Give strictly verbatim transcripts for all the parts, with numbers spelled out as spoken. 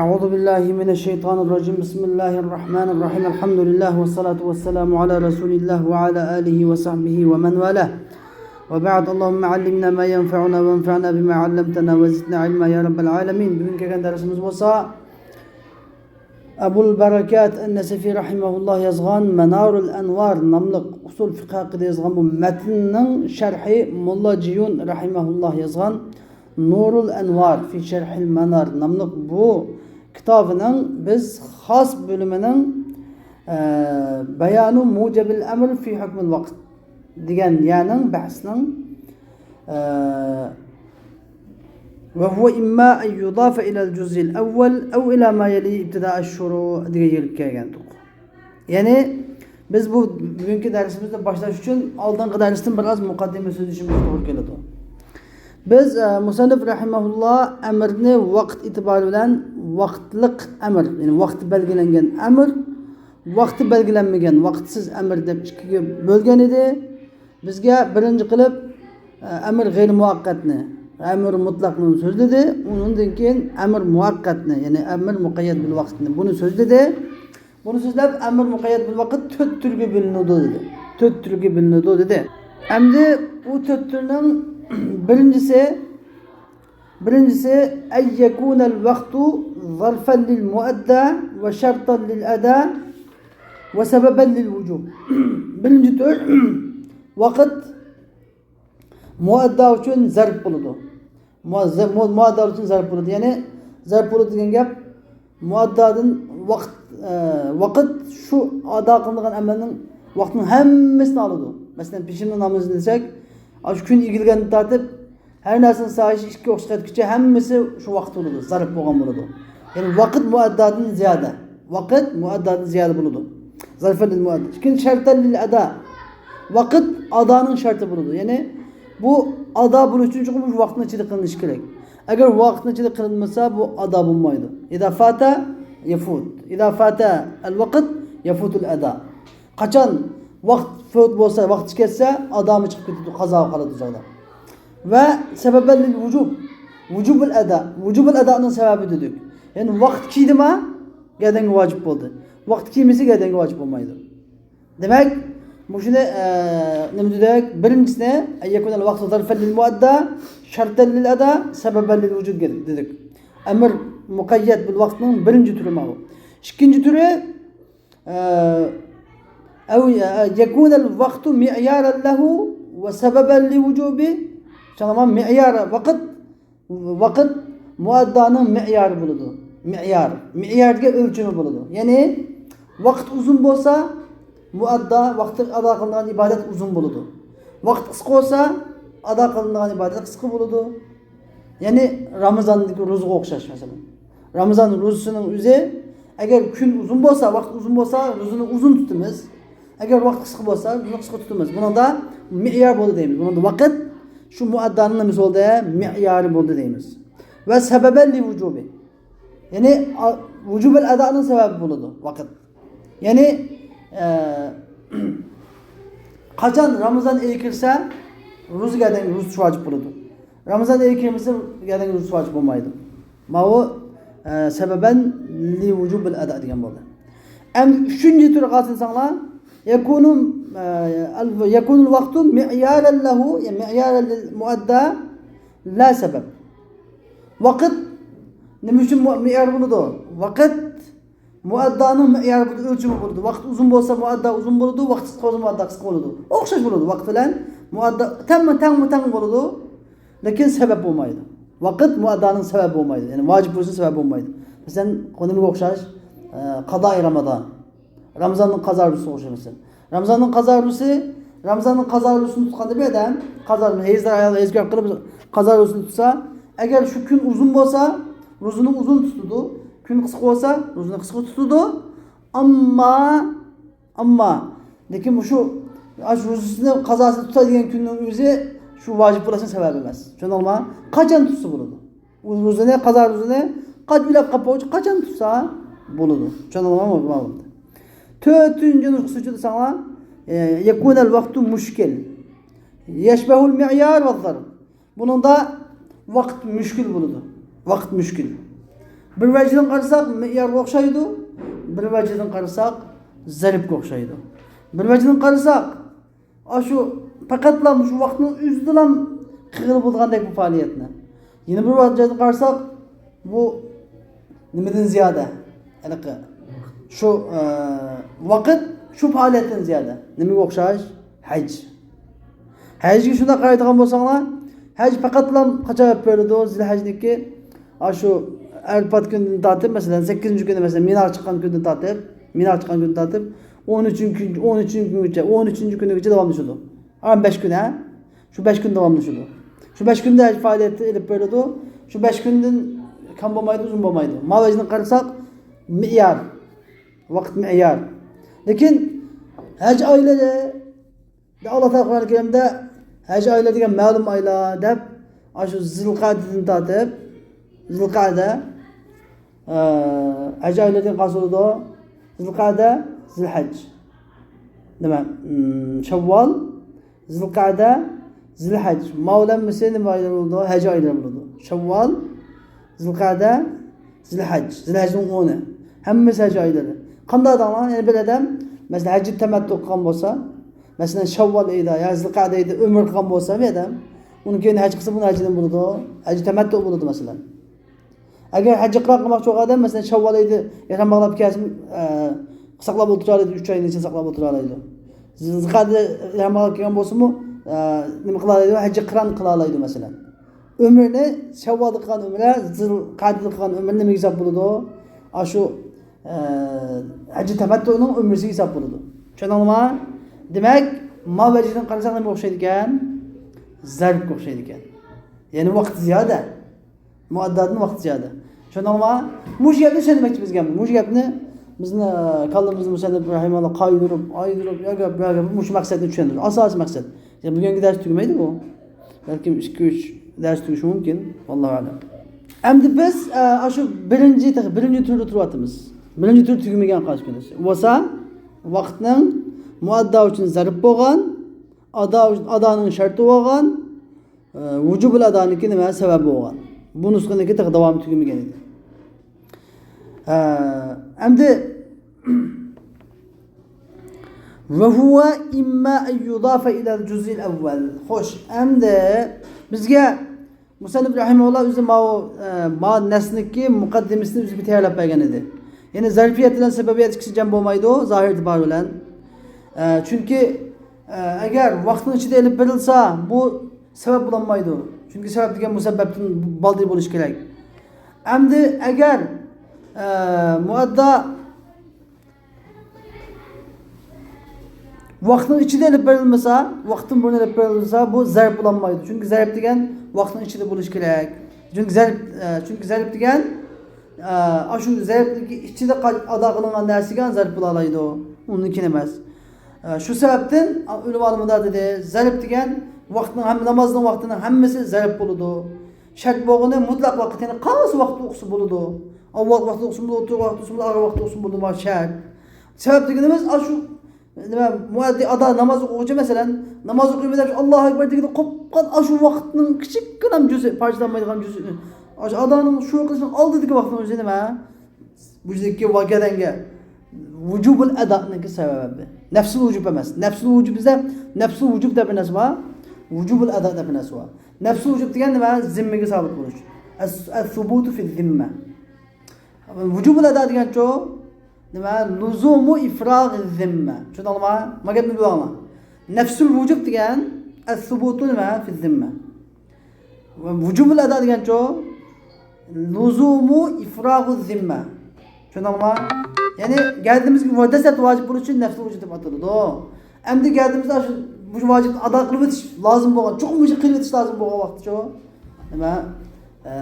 أعوذ بالله من الشيطان الرجيم. بسم الله الرحمن الرحيم. الحمد لله والصلاة والسلام على رسول الله وعلى آله وصحبه ومن والاه. وبعد، اللهم علمنا ما ينفعنا وانفعنا بما علمتنا وزدنا علما يا رب العالمين. بۈگۈن كەلگەن دەرسىمىز بولسا، ئەبۇل بەرەكات ئەن-نەسىفى رەھىمەھۇللاھ يازغان مەنارۇل ئەنۋار ناملىق ئۇسۇل فىقھى ھەققىدە يازغان بۇ مەتننىڭ شەرھى، موللا جىيۇن رەھىمەھۇللاھ يازغان نۇرۇل ئەنۋار فى شەرھىل مەنار ناملىق بۇ كىتابىنىڭ بىز خاس بۆلۈمىنىڭ، ئە، بەيانۇ مۇجەبىل ئەمر فى ھۆكمىل ۋاقىت دېگەن يەرنىڭ بەھسىنىڭ، ئە، ۋە ھۇۋە ئىمما ئەن يۇدافە ئىلەل جۇزئىل ئەۋۋەل ئەۋ ئىلا ما يەلى ئىبتىدائەش شۇرۇ دېگەن يەرگە كەلگەنتۇق. يەنى بىز بۇ بۈگۈنكى دەرسىمىزنى باشلاش ئۈچۈن ئالدىنقى دەرستىن بىر ئاز مۇقەددىمە سۆزلىشىمىز توغرا كېلىدۇ. بىز، ئە، مۇسەننىپ رەھىمەھۇللا ئەمرنى ۋاقىت ئېتىبارى بىلەن ۋاقىتلىق ئەمر، يەنى ۋاقتى بەلگىلەنگەن ئەمر، ۋاقتى بەلگىلەنمىگەن ۋاقىتسىز ئەمر دەپ ئىككىگە بۆلگەن ئىدى. بىزگە بىرىنچى قىلىپ، ئە، ئەمر غەيرىي مۇۋەققەتنى، ئەمر مۇتلەقنى سۆزلىدى. ئۇنىڭدىن كېيىن ئەمر مۇۋەققەتنى، يەنى ئەمر مۇقەييەت بىل ۋاقىتنى، بۇنى سۆزلىدى. بۇنى سۆزلەپ، ئەمر مۇقەييەت بىل ۋاقىت تۆت تۈرگە بۆلۈنىدۇ دېدى. تۆت تۈرگە بۆلۈنىدۇ دېدى. ئەمدى ئۇ تۆت تۈرنىڭ بىرىنچىسى، بىرىنچىسى، ئەن يەكۇنەل ۋاقتۇ زەرفەن لىل مۇئەددا ۋە شەرتەن لىل ئەدا ۋە سەبەبەن لىل ۋۇجۇب. بىرىنچى تۈر، ۋاقىت مۇئەددا ئۈچۈن زەرپ بولىدۇ. مۇ-، زە-، مۇ-، مۇئەددا ئۈچۈن زەرپ بولىدۇ. يەنى زەرپ بولىدۇ دېگەن گەپ، مۇئەددادىن ۋاقىت، ئە، ۋاقىت شۇ ئادا قىلىنغان ئەمەلنىڭ ۋاقتىنىڭ ھەممىسىنى ئالىدۇ. مەسىلەن، پېشىننىڭ نامىزىنى دېسەك، ئاشۇ كۈن ئېگىلگەندىن تارتىپ ھەر نەرسىنى سايىشى ئىككى ئوقۇشقا يەتكۈچە ھەممىسى شۇ ۋاقىت بولىدۇ، زەرپ بولغان بولىدۇ. يەنى ۋاقىت مۇئەددادىن زىيادە. ۋاقىت مۇئەددادىن زىيادە بولىدۇ. زەرفەن لىل مۇئەددا. ئىككىنچى، شەرتەن لىل ئەدا. ۋاقىت ئادانىڭ شەرتى بولىدۇ. يەنى بۇ ئادا بولۇش ئۈچۈن چوقۇم شۇ ۋاقىتنىڭ ئىچىدە قىلىنىشى كېرەك. ئەگەر ۋاقىتنىڭ ئىچىدە قىلىنمىسا، بۇ ئادا بولمايدۇ. ئىزا فاتا يەفۇت. ئىزا فاتەل ۋاقىت يەفۇتۇل ئەدا. قاچان ۋاقىت فوت بولسا، ۋاقتى كەتسە، ئادامى چىقىپ كېتىدۇ، قازاغا قالىدۇ جادا. ۋە سەبەبەن لىل ۋۇجۇب. ۋۇجۇبۇل ئەدا. ۋۇجۇبۇل ئەدانىڭ سەۋەبى دېدۇق. يەنى ۋاقىت كىيدىما، گەدەنگە ۋاجىپ بولدى. ۋاقىت كىيمىسە، گەدەنگە ۋاجىپ بولمايدۇ. دېمەك، مۇشۇنى، ئە، نېمە دېدۇق؟ بىرىنچىسىنى، ئەن يەكۇنەل ۋاقتۇ زەرفەن لىل مۇئەددا، شەرتەن لىل ئەدا، سەبەبەن لىل ۋۇجۇب دېدۇق. ئەمر مۇقەييەت بىل ۋاقتىنىڭ بىرىنچى تۈرى ماۋۇ. ئىككىنچى تۈرى، ئە، ئەۋ، ئە، يەكۇنەل ۋاقتۇ مىئيارەن لەھۇ ۋە سەبەبەن لىۋۇجۇبى. چاغلىما مىئيار ۋاقىت، ۋاقىت مۇئەددانىڭ مىئيارى بولىدۇ. مىئيار. مىئيار دېگەن ئۆلچىمى بولىدۇ. يەنى ۋاقىت ئۇزۇن بولسا، مۇئەددا، ۋاقتى ئادا قىلىنغان ئىبادەت ئۇزۇن بولىدۇ. ۋاقىت قىسقا بولسا، ئادا قىلىنغان ئىبادەت قىسقا بولىدۇ. يەنى رامىزاندىكى روزىغا ئوخشاش، مەسىلەن. رامىزان روزىسىنىڭ ئۆزى، ئەگەر كۈن ئۇزۇن بولسا، ۋاقىت ئۇزۇن بولسا، روزىنى ئۇزۇن تۇتىمىز. ئەگەر ۋاقىت قىسقا بولسا، روزىنى قىسقا تۇتىمىز. بۇنىڭدا مىئيار بولدى دەيمىز. بۇنىڭدا ۋاقىت شۇ مۇئەددانىڭ نېمىسى بولدى؟ مىئيارى بولدى دەيمىز. ۋە سەبەبەن لىۋۇجۇبى. يەنى، ئا-، ۋۇجۇبەل ئەدانىڭ سەۋەبى بولىدۇ ۋاقىت. يەنى، ئە، قاچان رامىزان ئېيى كىرسە، روزىگە ئادەم روزا تۇتۇش ۋاجىپ بولىدۇ. رامىزان ئېيى كىرمىسە، ئادەمگە روزا تۇتۇش ۋاجىپ بولمايدۇ. ماۋۇ، ئە، سەبەبەن لىۋۇجۇبىل ئەدا دېگەن بولدى. ئەمدى ئۈچىنچى تۈرى قالسا ئىنسانلار، يەكۇنۇ، ئە، ئەل-، يەكۇنۇل ۋاقتۇ مىئيارەن لەھۇ، يە مىئيارەن لىل مۇئەددا لا سەبەب. ۋاقىت نېمە ئۈچۈن مۇ-، مىئيار بولىدۇ؟ ۋاقىت مۇئەددانىڭ مىئيارى بولىدۇ، ئۆلچىمى بولىدۇ. ۋاقىت ئۇزۇن بولسا، مۇئەددا ئۇزۇن بولىدۇ، ۋاقىت قىسقا بولسا، مۇئەددا قىسقا بولىدۇ. ئوخشاش بولىدۇ. ۋاقىت بىلەن مۇئەددا تەڭمۇ، تەڭمۇ تەڭ بولىدۇ. لېكىن سەۋەب بولمايدۇ. ۋاقىت مۇئەددانىڭ سەۋەبى بولمايدۇ. يەنى ۋاجىپ بولسا سەۋەب بولمايدۇ. مەسىلەن، نېمىگە ئوخشاش؟ ئە، قازائى رامىزان. رامىزاننىڭ قازا روزىسىغا ئوخشىمىسۇن؟ رامىزاننىڭ قازا روزىسى، رامىزاننىڭ قازا روزىسىنى تۇتقاندا بىر ئادەم، قازا روزىسى، ھەيزلەر ئايال ھەيز گەپ قىلىپ قازا روزىسىنى تۇتسا، ئەگەر شۇ كۈن ئۇزۇن بولسا، روزىنى ئۇزۇن تۇتىدۇ، كۈن قىسقا بولسا، روزىنى قىسقا تۇتىدۇ. ئەمما، ئەمما، لېكىن مۇشۇ، ئاشۇ روزىسىنى قازاسىنى تۇتاي دېگەن كۈننىڭ ئۆزى شۇ ۋاجىپ بولۇشنىڭ سەۋەبى ئەمەس. چۈشەندىڭلارمۇ؟ قاچان تۇتسا بولىدۇ. ئۇ روزىنى، قازا روزىنى قاچ ئۆلەپ قاپقۇچە قاچان تۇتسا بولىدۇ. چۈشەندىڭلارمۇ؟ ماۋۇ. تۆتىنچى نۇسخىسى دېسەڭلار، ئە، يەكۇنەل ۋاقتۇ مۇشكىل. يەشبەھۇل مىئيار ۋەززەرب. بۇنىڭدا ۋاقىت مۈشكۈل بولىدۇ. ۋاقىت مۈشكۈل. بىر ۋەجىدىن قارىساق مىئيارغا ئوخشايدۇ، بىر ۋەجىدىن قارىساق زەربكە ئوخشايدۇ. بىر ۋەجىدىن قارىساق، ئاشۇ پەقەتلا مۇشۇ ۋاقىتنىڭ ئۆزىدىلا قىلغىلى بولىدىغاندەك بۇ پائالىيەتنى. يەنە بىر ۋەجىدىن قارىساق، بۇ نېمىدىن زىيادە؟ ھېلىقى شۇ، ئە، ۋاقىت شۇ پائالىيەتتىن زىيادە. نېمىگە ئوخشاش؟ ھەج. ھەجگە شۇنداق قارايدىغان بولساڭلار، ھەج پەقەتلا قاچان ئېلىپ بېرىلىدۇ؟ زىلھەجنىڭكى ئاشۇ ئەرپات كۈنىدىن تارتىپ، مەسىلەن، سەككىزىنچى كۈنى، مەسىلەن، مىناغا چىققان كۈندىن تارتىپ، مىناغا چىققان كۈنىدىن تارتىپ، ئون ئۈچىنچى كۈن، ئون ئۈچىنچى كۈنگىچە، ئون ئۈچىنچى كۈنىگىچە داۋاملىشىدۇ. ئاران بەش كۈن، ھە؟ شۇ بەش كۈن داۋاملىشىدۇ. شۇ بەش كۈندە ھەج پائالىيىتى ئېلىپ بېرىلىدۇ. شۇ بەش كۈندىن كەم بولمايدۇ، ئۇزۇن بولمايدۇ. ماۋۇ ۋەجىدىن قارىساق، مىئيار. ۋاقىت مىئيار. لېكىن ھەج ئايلىرى، ئاللا تائالا قۇرئان كەرىمدە ھەج ئايلىرى دېگەن مەلۇم ئايلار دەپ، ئاشۇ زىلقەدىدىن تارتىپ، زىلقەدە، ئە، ھەج ئايلىرى دېگەن قايسى بولىدۇ؟ زىلقەدە، زىلھەج. نېمە؟ ئىم، شەۋۋال، زىلقەدە، زىلھەج. ماۋۇلار ھەممىسى نېمە ئايلىرى بولىدۇ؟ ھەج ئايلىرى بولىدۇ. شەۋۋال، زىلقەدە، زىلھەج. زىلھەجنىڭ ئونى. ھەممىسى ھەج ئايلىرى. قانداق دەڭلار؟ يەنى بىر ئادەم، مەسىلەن، ھەججى تەمەتتۇ قىلغان بولسا، مەسىلەن، شەۋۋال ئېيىدا يا زىلقەدە ئېيىدا ئۆمرە قىلغان بولسا بىر ئادەم، ئۇنىڭ كېيىن ھەج قىلسا، بۇنىڭ ھەججىدىن بولىدۇ. ھەججى تەمەتتۇ بولىدۇ، مەسىلەن. ئەگەر ھەججى قىران قىلماقچى بولغان ئادەم، مەسىلەن، شەۋۋال ئېيىدا ئېھرام باغلاپ كەلسىمۇ، ئە، ساقلاپ ئولتۇرالايدۇ، ئۈچ ئاينىڭ ئىچىدە ساقلاپ ئولتۇرالايدۇ. زىلقەدە ئېھرام باغلاپ كەلگەن بولسىمۇ، ئە، نېمە قىلالايدۇ؟ ھەججى قىران قىلالايدۇ، مەسىلەن. ئۆمرىنى، شەۋۋالدا قىلغان ئۆمرە، زىلقەدىدە قىلغان ئۆمرە نېمىگە ھېساب بولىدۇ؟ ئاشۇ، ئە، ھەججى تەمەتتۇنىڭ ئۆمرىسىگە ھېساب بولىدۇ. چۈشەندىڭلارمۇ؟ دېمەك، ماۋۇ ۋەجىدىن قارىساق نېمىگە ئوخشايدىكەن؟ زەربكە ئوخشايدىكەن. يەنى ۋاقىت زىيادە. مۇئەددادىن ۋاقىت زىيادە. چۈشەندىڭلارمۇ؟ مۇشۇ گەپنى چۈشەندۈرمەكچى بىز گەپنى. مۇشۇ گەپنى بىزنى، ئە، كاللىمىزنى مۇسەننىپ رەھىمەھۇللا قايدۇرۇپ، ئايدۇرۇپ، يا گەپ، يا گەپ، مۇشۇ مەقسەتنى چۈشەندۈرۈش. ئاساسىي مەقسەت. يا بۈگۈنكى دەرس تۈگىمەيدۇ بۇ. بەلكىم ئىككى، ئۈچ دەرس تۈگىشى مۇمكىن. ۋاللاھۇ ئەلەم. ئەمدى بىز، ئە، ئاشۇ بىرىنچى، تېخى بىرىنچى تۈردە تۇرۇۋاتىمىز. بىرىنچى تۈر تۈگىمىگەن قايسى كۈنى بولسا، ۋاقىتنىڭ مۇئەددا ئۈچۈن زەرب بولغان، ئادا ئۈچۈن، ئادانىڭ شەرتى بولغان، ئە، ۋۇجۇبۇل ئادانىڭكى نېمە سەۋەبى بولغان. بۇ نۇسخىنىڭكى تېخى داۋامى تۈگىمىگەن ئىدى. ئە، ئەمدى، وهو إما أن يضاف إلى الجزء الأول. خوش، ئەمدى بىزگە مۇسەننىپ رەھىمەھۇللا ئۆزى ماۋۇ، ئە، ما نەسنىكى مۇقەددىمىسىنى ئۆزى بىر تەييارلاپ بەرگەن ئىدى. يەنى زەرپىيەت بىلەن سەۋەبىيەت ئىككىسى جەم بولمايدۇ، زاھىر ئېتىبار بىلەن. ئە، چۈنكى، ئە، ئەگەر ۋاقىتنىڭ ئىچىدە ئېلىپ بېرىلسا، بۇ سەۋەب بولالمايدۇ. چۈنكى سەۋەب دېگەن مۇسەببەپتىن بالدىر بولۇشى كېرەك. ئەمدى ئەگەر، ئە، مۇئەددا ۋاقىتنىڭ ئىچىدە ئېلىپ بېرىلمىسا، ۋاقىتتىن بۇرۇن ئېلىپ بېرىلمىسا، بۇ زەرب بولالمايدۇ. چۈنكى زەرب دېگەن ۋاقىتنىڭ ئىچىدە بولۇشى كېرەك. چۈنكى زەرب، ئە، چۈنكى زەرب دېگەن، ئە، ئاشۇ زەربنىڭكى ئىچىدە قا-، ئادا قىلىنغان نەرسىگە زەرب بولالايدۇ. ئۇنىڭدىن كېيىن ئەمەس. ئە، شۇ سەۋەبتىن ئۆلىمالار مۇنداق دېدى، زەرب دېگەن ۋاقىتنىڭ ھەم-، نامازنىڭ ۋاقتىنىڭ ھەممىسى زەرب بولىدۇ. شەرت بولغىنى مۇتلەق ۋاقىت، يەنى قايسى ۋاقىتتا ئوقۇسا بولىدۇ. ئاۋۋال ۋاقىتتا ئوقۇسا بولىدۇ، ئوتتۇرا ۋاقىتتا ئوقۇسا بولىدۇ، ئاخىر ۋاقىتتا ئوقۇسا بولىدۇ، مانا شەرت. سەۋەب دېگىنىمىز ئاشۇ، نېمە، مۇئەددىن ئادا ناماز ئوقۇغۇچى، مەسىلەن، ناماز ئوقۇيمەن دەپ، ئاللاھۇ ئەكبەر دېگىنى قوپقان ئاشۇ ۋاقىتنىڭ كىچىككىنە جۈزئى، پارچىلانمايدىغان جۈزئى. ئاشۇ ئادانىڭ شۇ قىلىشنىڭ ئالدىدىكى ۋاقىتنىڭ ئۆزى نېمە؟ بۇ يەردىكى ۋاكەدەنگە ۋۇجۇبۇل ئادانىڭكى سەۋەبى. نەفسۇل ۋۇجۇب ئەمەس. نەفسۇل ۋۇجۇب بىزدە، نەفسۇل ۋۇجۇب دەپ بىر نەرسە بار، ۋۇجۇبۇل ئادا دەپ بىر نەرسە بار. نەفسۇل ۋۇجۇب دېگەن نېمە؟ زىممىگە سابىت بولۇش. ئەس-، ئەس-سۇبۇتۇ فىز زىممە. ۋۇجۇبۇل ئادا دېگەنچۇ؟ نېمە؟ لۇزۇمۇ ئىفراغ زىممە. چۈشەندىڭلارمۇ؟ ما گەپنى بىلىۋالىڭلار. نەفسۇل ۋۇجۇب دېگەن ئەس-سۇبۇتۇ نېمە؟ فىز زىممە. ۋۇجۇبۇل ئادا دېگەنچۇ؟ لۇزۇمۇ ئىفراغۇ زىممە. چۈشەندىڭلارمۇ؟ يەنى گەدىنىمىزگە ۋە دەسلەپ ۋاجىپ بولۇشى ئۈچۈن نەفسۇل ۋۇجۇب دەپ ئاتىلىدۇ. ئەمدى گەدىنىمىزدە شۇ، بۇ ۋاجىپنى ئادا قىلىۋېتىش لازىم بولغان، چوقۇم مۇشۇ قىلىۋېتىش لازىم بولغان ۋاقىتچۇ؟ نېمە؟ ئە،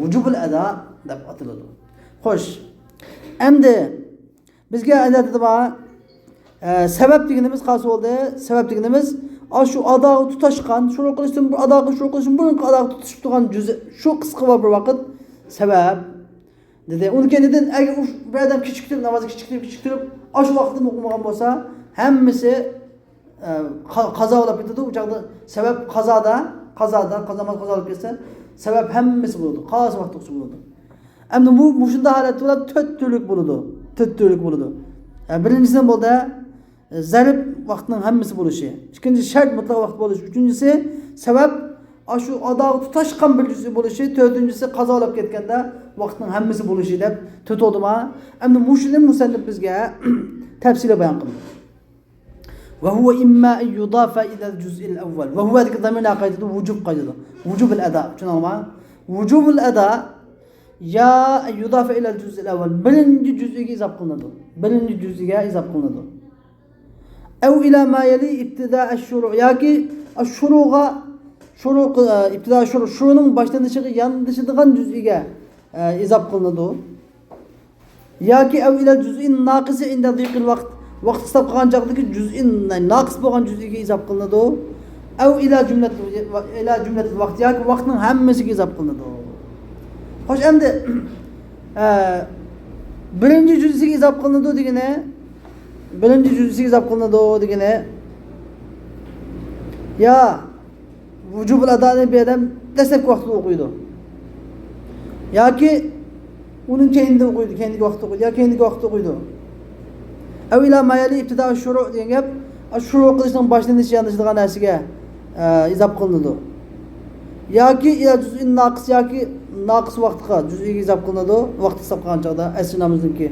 ۋۇجۇبۇل ئادا دەپ ئاتىلىدۇ. خوش. ئەمدى بىزگە ئەدەتتە بار، ئە، سەۋەب دېگىنىمىز قايسى بولدى؟ سەۋەب دېگىنىمىز، ئاشۇ ئاداغا تۇتاشقان، شۇنى قىلىشتىن، بۇ ئاداغا، شۇنى قىلىشتىن بۇرۇنقى ئاداغا تۇتىشىپ تۇرغان جۈزئى، شۇ قىسقا بار بىر ۋاقىت سەۋەب دېدى. ئۇنىڭ كەينىدىن ئەگەر ئۇ بىر ئادەم كېچىكتۈرۈپ، نامازنى كېچىكتۈرۈپ، كېچىكتۈرۈپ، ئاشۇ ۋاقىتتا ئوقۇمىغان بولسا، ھەممىسى، ئە، قا-، قازا بولۇپ كېتىدۇ. ئۇ چاغدا سەۋەب قازادا، قازادا، قازا ناماز قازا بولۇپ كەتسە، سەۋەب ھەممىسى بولىدۇ. قايسى ۋاقىتتا ئوقۇسا بولىدۇ. ئەمدى بۇ مۇشۇنداق ھالەتتە بولۇپ تۆت تۈرلۈك بولىدۇ. تۆت تۈرلۈك بولىدۇ. ھە، بىرىنچىسى نېمە بولدى؟ زەرب ۋاقىتنىڭ ھەممىسى بولۇشى. ئىككىنچى شەرت مۇتلەق ۋاقىت بولۇشى. ئۈچىنچىسى سەۋەب ئاشۇ ئاداغا تۇتاشقان بىر جۈزئى بولۇشى. تۆتىنچىسى قازالاپ كەتكەندە ۋاقىتنىڭ ھەممىسى بولۇشى دەپ تۆت بولدىما؟ ئەمدى مۇشۇنى مۇسەننىپ بىزگە تەپسىلىي بايان قىلدى. وهو إما أن يضاف إلى الجزء الأول. ۋەھۇۋەدىكى زامىر نەگە قايتىدۇ؟ ۋۇجۇب قايتىدۇ. ۋۇجۇبۇل ئەدا. چۈشەندىڭلارمۇ؟ ۋۇجۇبۇل ئەدا يا يۇدافە ئىلەل جۈزئىل ئەۋۋەل، بىرىنچى جۈزئىگە ئىزاپ قىلىنىدۇ. بىرىنچى جۈزئىگە ئىزاپ قىلىنىدۇ. ئەۋ ئىلا ما يەلى ئىبتىدا ئەششۇرۇ، ياكى شۇرۇغا، شۇرۇ، ئىبتىدا شۇرۇ، شۇنىڭ باشلىنىشىغا ياندىشىدىغان جۈزئىگە، ئە، ئىزاپ قىلىنىدۇ. ياكى ئەۋ ئىلەل جۈزئىن ناقىسى ئىندە زىقىل ۋاقىت، ۋاقىت قىستاپ قالغان چاغدىكى جۈزئىن ناقىس بولغان جۈزئىگە ئىزاپ قىلىنىدۇ. ئەۋ ئىلا جۈملەت، ئىلا جۈملەتىل ۋاقىت، ياكى ۋاقىتنىڭ ھەممىسىگە ئىزاپ قىلىنىدۇ. خوش، ئەمدى، ئە، بىرىنچى جۈزئىگە ئىزاپ قىلىنىدۇ دېگىنى، بىرىنچى جۈزئىگە ئىزاپ قىلىنىدۇ دېگىنى، يا ۋۇجۇبۇل ئادانى بۇ ئادەم دەسلەپكى ۋاقتىدا ئوقۇيدۇ. ياكى ئۇنىڭ كەينىدە ئوقۇيدۇ، كەينىدىكى ۋاقىتتا ئوقۇيدۇ، يا كەينىدىكى ۋاقىتتا ئوقۇيدۇ. ئەۋ ئىلا ما يەلى ئىبتىدا شۇرۇ دېگەن گەپ، شۇرۇ قىلىشنىڭ باشلىنىشى ياندىشىدىغان نەرسىگە، ئە، ئىزاپ قىلىنىدۇ. ياكى ئىلا جۈزئىن ناقىس، ياكى ناقىس ۋاقىتقا، جۈزئىگە ئىزاپ قىلىنىدۇ. ۋاقىت قىستاپ قالغان چاغدا، ئەسىر نامىزىنىڭكى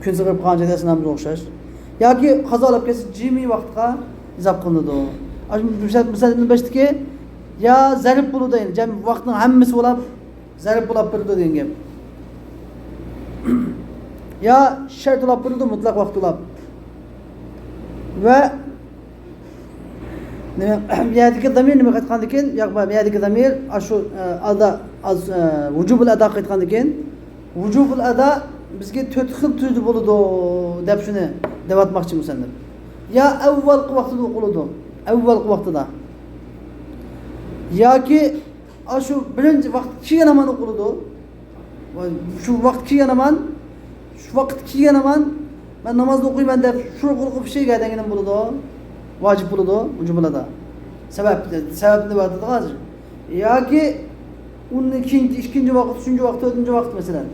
كۈن سىغىپ قالغان چاغدا ئەسر نامىزىغا ئوخشاش. ياكى قازالاپ كەتسە جىمى ۋاقىتقا ئىزاپ قىلىنىدۇ. ئاشۇ مۇسەننىپنىڭ بېشىدىكى يا زەرب بولىدۇ، يەنى جەم ۋاقىتنىڭ ھەممىسى بولاپ، زەرب بولاپ بېرىدۇ دېگەن گەپ. يا شەرت بولاپ بېرىدۇ، مۇتلەق ۋاقىت بولاپ. ۋە نېمە، بۇ يەردىكى زامىر نېمە قايتقاندىكىن، ياق، بۇ يەردىكى زامىر ئاشۇ، ئە، ئادا، ئاز، ئە، ۋۇجۇبۇل ئادا قايتقاندىكىن، ۋۇجۇبۇل ئادا بىزگە تۆت خىل تۈردە بولىدۇ دەپ شۇنى دەۋاتماقچى مۇسەننىپ. يا ئەۋۋەلقى ۋاقتىدا ئوقۇلىدۇ، ئەۋۋەلقى ۋاقتىدا. ياكى ئاشۇ بىرىنچى ۋاقىت كېلگەن ھامان ئوقۇلىدۇ. شۇ ۋاقىت كېلگەن ھامان، شۇ ۋاقىت كېلگەن ھامان مەن نامازنى ئوقۇيمەن دەپ شۇ قىلغۇ بىر شەيگە دەگىنىم بولىدۇ. ۋاجىپ بولىدۇ، ۋۇجۇبۇل ئادا. سەۋەب، سەۋەبنى بەردى ھازىر. ياكى ئۇنىڭ كېيىنكى ئىككىنچى ۋاقىت، ئۈچىنچى ۋاقىت، تۆتىنچى ۋاقىت مەسىلەن.